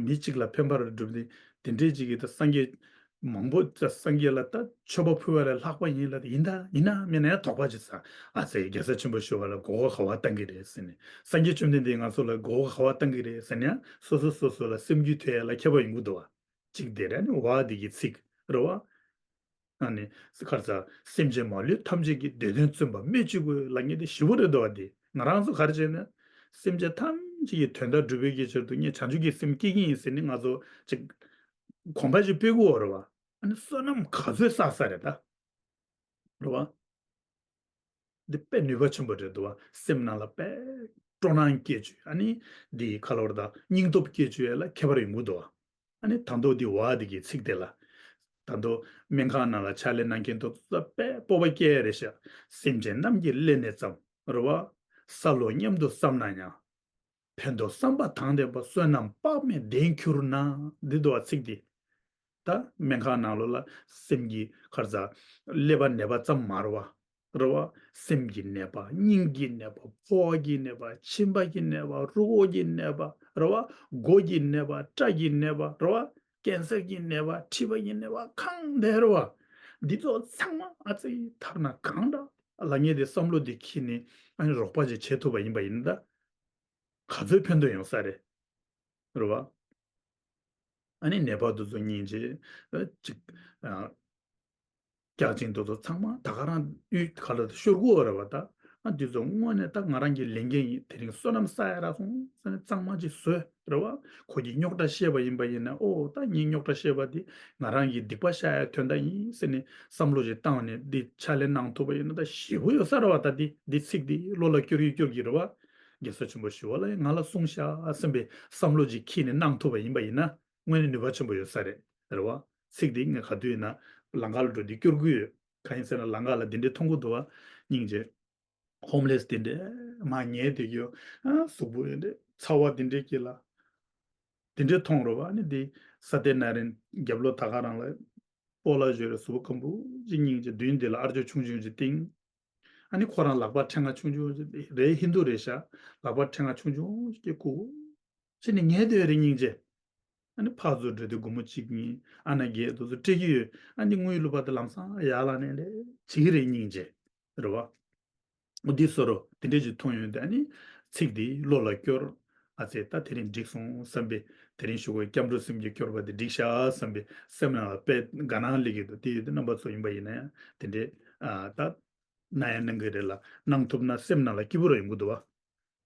མི་གཅིག་ལ་ཕན་པར་སྒྲུབ་ནི་དེ་འདྲའི་ཅིག་གིས་ད་སངས་རྒྱས་མང་པོ་ད་སངས་རྒྱས་ལ་ད་མཆོད་པ་ཕུལ་བ་ལས་ལྷག་པ་ཡིན་ལབ། ཡིན་ད་ཡིན་ན་མིན་ན་ཡང་དོགས་པ་ཅིག་ཟ། ཨ་ཙི་རྒྱལ་སྲས་ཆེན་པོ་ཞི་བ་ལྷ་མགོ་སྐོར་ག་བ་བཏང་གི་རེད་ཟེར་ནས། སངས་རྒྱས་བཅོམ་ལྡན་འདས་ང་ཚོ་ལ་མགོ་སྐོར་ག་བ་བཏང་གི་རེད་ཟེར་ནས། སོ་སོ་སོ་སོ་ལ་སེམས་རྒྱུད་ཐོས་ཡ་ལ་ཁྱད་པར་ཡོང་གི་འདུག་བ། གཅིག་དེ་རེད། ཨ་ནི་བ་དེ་གི་ཚིག་རེད་བ། ཨ་ནི་ཁར་ཚ་སེམས་ཅན་མ་ལུས་ཐམས་ཅད་ཀྱི། བདེ་དོན་བརྩོན་པ་སྨོས་ཅི་དགོས་ལབ་མཁན་དེ་ཞེ་པོ་རེད་འདུག་བ། དེ་ང་རང་ཚོ་ག་རེ་བྱས་ན། སེམས་ཅན་ཐམས་ཅད་ཀྱི་དོན་དག་སྒྲུབ་པའི་གི་ཕྱིར་དུ་ངས་བྱང་ཆུབ་ཀྱི་སེམས་བསྐྱེད་ཀྱི་ཡིན་ཟེར་ནས་ང་ཚོ་ཅིག་གོམ་པ་ཞིག་སྤོས་དགོས་པ་རེད་བ། ཨ་ནི་བསོད་ནམས་ག་ཚོད་བསགས་བསགས་རེད་ད། རེད་བ། འདི་དཔེ་ནུས་པ་ཆེན་པོ་རེད་འདུག་བ། སེམས་ནང་ལ་དཔེ་སྤྲོ་སྣང་སྐྱེ་བཅུག་ཨ་ནི་འདི་ཁ་ལོར་དང་སྙིང་སྟོབས་སྐྱེ་བཅུག་ཡ་ལ་ཁྱད་པར་ཡོང་གི་འདུག་བ། ཨ་ནི་ད་དུང་འདི་བ་འདི་གི་ཚིག་དེ་ལ། ད་དུང་སྨན་ཁང་ནང་ལ་ཕྱག་ལས་གནང་མཁན་དུ་དཔེ་སྤོབས་པ་སྐྱེ་ཡ་རེད་ཤག་སེམས་ཅན་རྣམས་ཀྱི་ཀླད་ནས་ཙམ་རེད་བ། སྲ་ལོ་སྙམ་དུ་བསམ་ན་ཡང་། ཕན་འདོགས་བསམ་པ་དང་ལྡན་པ། བསོད་ནམས་དཔག་མེད་ལྡན་གྱུར་ན། འདི་འདུག་བ་ཚིག་འདི། ད་སྨན་ཁང་ནང་ལོགས་ལ་སེམས་ཀྱི་ཁར་ཚ་ཀླད་པ་ནད་པ་ཙམ་མ་རེད་བ། རེད་བ། སེམས་ཀྱི་ནད་པ། སྙིང་གི་ནད་པ། ཕོ་བ་གི་ནད་པ། མཆིན་པ་གི་ནད་པ། རུས་ཁོག་གི་ནད་པ། རེད་བ། མགོ་གི་ནད་པ། སྐྲ་གི་ནད་པ། རེད་བ། ཀན་སར་གྱི་ནད་པ། མཁྲིས་པ་གི་ནད་པ། གང་དེ་རེད་བ། འདི་ཚོ་ཚང་མ་ཨ་ཙི་ཐར་ན་གང་འདྲ་ལབ་མཁན་དེ་བསམ་བློ་འདི་འཁྱེར་ནས་ཨ་ནི་རོགས་པ་ཅིག་བྱེད་ཐུབ་པ་ཡིན་པ་ཡིན་ན་ད། ག་ཚོད་ཕན་ཐོགས་ཡོང་ས་རེད། རེད་བ། ཨ་ནི་ནད་པ་དེ་ཚོ་སྙིང་རྗེ། ཨ་ཅིག་ཨ་རྒྱག་ཅིང་དེ་ཚོ་ཚང་མ་ད་ག་རང་ཡུལ་ག་ལ་ཤོར་གི་ཡོད་རེད་བ་ད། ཨ་དེ་ཚོ་དངོས་གནས་ད་ང་རང་གི་ལས་འགན་ཡིན། དེ་རིང་བསོད་ནམས་བསགས་ཡ་རག་སོང་ཟེར་ནས་གཙང་མ་ཅིག་བཟོས་རེད་བ། ཁོ་གིས་རྙོག་དྲ་བཤད་པ་ཡིན་པ་ཡིན་ན། ཨོ་ད་ངས་རྙོག་དྲ་བཤད་པ་འདི་ང་རང་གི་སྡིག་པ་བཤགས་ཡ་དོན་དག་ཡིན་ཟེར་ནས་བསམ་བློ་ཞིག་བཏང་ནས་འདི་ཕྱག་ལས་གནང་ཐུབ་པ་ཡིན་ན་ད་ཞེ་པོ་ཡོད་ས་རེད་བ། ད་འདི་འདི་ཚིག་འདི་བློ་ལ་སྐྱོར་གི་སྐྱོར་གི་རེད་བ། རྒྱལ་སྲས་ཆེན་པོ་ཞི་བ་ལྷ་ཡིས་ང་ལ་གསུངས་ཤག་བསམ་པའི་བསམ་བློ་ཅིག་འཁྱེར་ནས་གནང་ཐུབ་པ་ཡིན་པ་ཡིན་ན་དངོས་གནས་ནུས་པ་ཆེན་པོ་ཡོད་ས་རེད། རེད་བ། ཚིག་འདི་ངས་ག་དུས་ཡིན་ན་ལམ་ཁ་ལ་འགྲོ་དུས་སྐྱོར་གི་ཡོད། གང་ཡིན་ཟེར་ན་ལམ་ཁ་ལ་འདི་འདྲའི་མཐོང་གི་འདུག་བ། སྙིང་རྗེ། ཧོམ་ལེས་དེ་འདྲའི་མར་ཉལ་བསྡད་ཀྱི་ཡོད། ཨ་གཟུགས་པོ་འདི་འདྲའི་ཚ་བ་འདི་འདྲའི་སྐྱེ་ལ། དེ་འདྲའི་མཐོང་རོགས་བ། ནི་འདི་ས་ཏེ་ན་རིན་རྒྱབ་ལོགས་ད་ག་རང་ལ་སྤོ་ལགས་ཞོལ་རེ་གཟུགས་པོ་སྐམ་པོ་ཅིག་སྙིང་རྗེ། མདུན་འདི་ལ་ཨར་ཅོ་ཆུང་ཆུང་ཅིག་བཏིང་། ཨ་ནི་ཁོ་རང་ལག་པ་ཕྲེང་བ་ཆུང་ཆུང་ཅིག་རེད། ཧིན་དུ་རེད་ཤག་ལག་པ་ཕྲེང་བ་ཆུང་ཆུང་ཅིག་གིས་བཀུག་ཅིག་ནི་ཉལ་བསྡད་རེད་སྙིང་རྗེ། ཨ་ནི་ཕར་ཚུར་འགྲོ་དུས་སྒོར་མོ་གཅིག་གཉིས་ཨ་ན་བརྒྱད་དེ་ཚོ་སྤྲད་ཀྱི་ཡོད། ཨ་ནི་དངུལ་ལུག་པ་དེ་ལམ་སང་ཡར་ལངས་ནས་ལས་བྱེད་ཀྱི་རེད་སྙིང་རྗེ། རེད་བ། འོ་འདི་བཟོ་འདྲ་དེ་འདྲ་ཞིག་མཐོང་ཡོང་དུས་ཨ་ནི་ཚིག་འདི་བློ་ལ་སྐྱོར། ཨ་ཙི་ད་དེ་རིང་འགྲིག་སོང་བསམ་པའི་དེ་རིང་ཞུ་དགོས་སྐྱབས་འགྲོ་སེམས་བསྐྱེད་སྐྱོར་བ་དེ་འགྲིག་ཤག་བསམ་པའི་སེམས་ནང་ལ་དཔེ་དགའ་སྣང་སླེབས་ཀྱི་འདུག་དེ་ཡོད་དུས་རྣམ་པ་ཚོ་ཡིན་པ་ཡིན་ན་ཡང་དེ་འདྲའི་ཨ་ད་གནང་ཡང་གནང་གི་རེད་ལ། གནང་ཐུབ་ན་སེམས་ནང་ལ་སྐྱིད་པོ་རང་ཡོང་གི་འདུག་བ།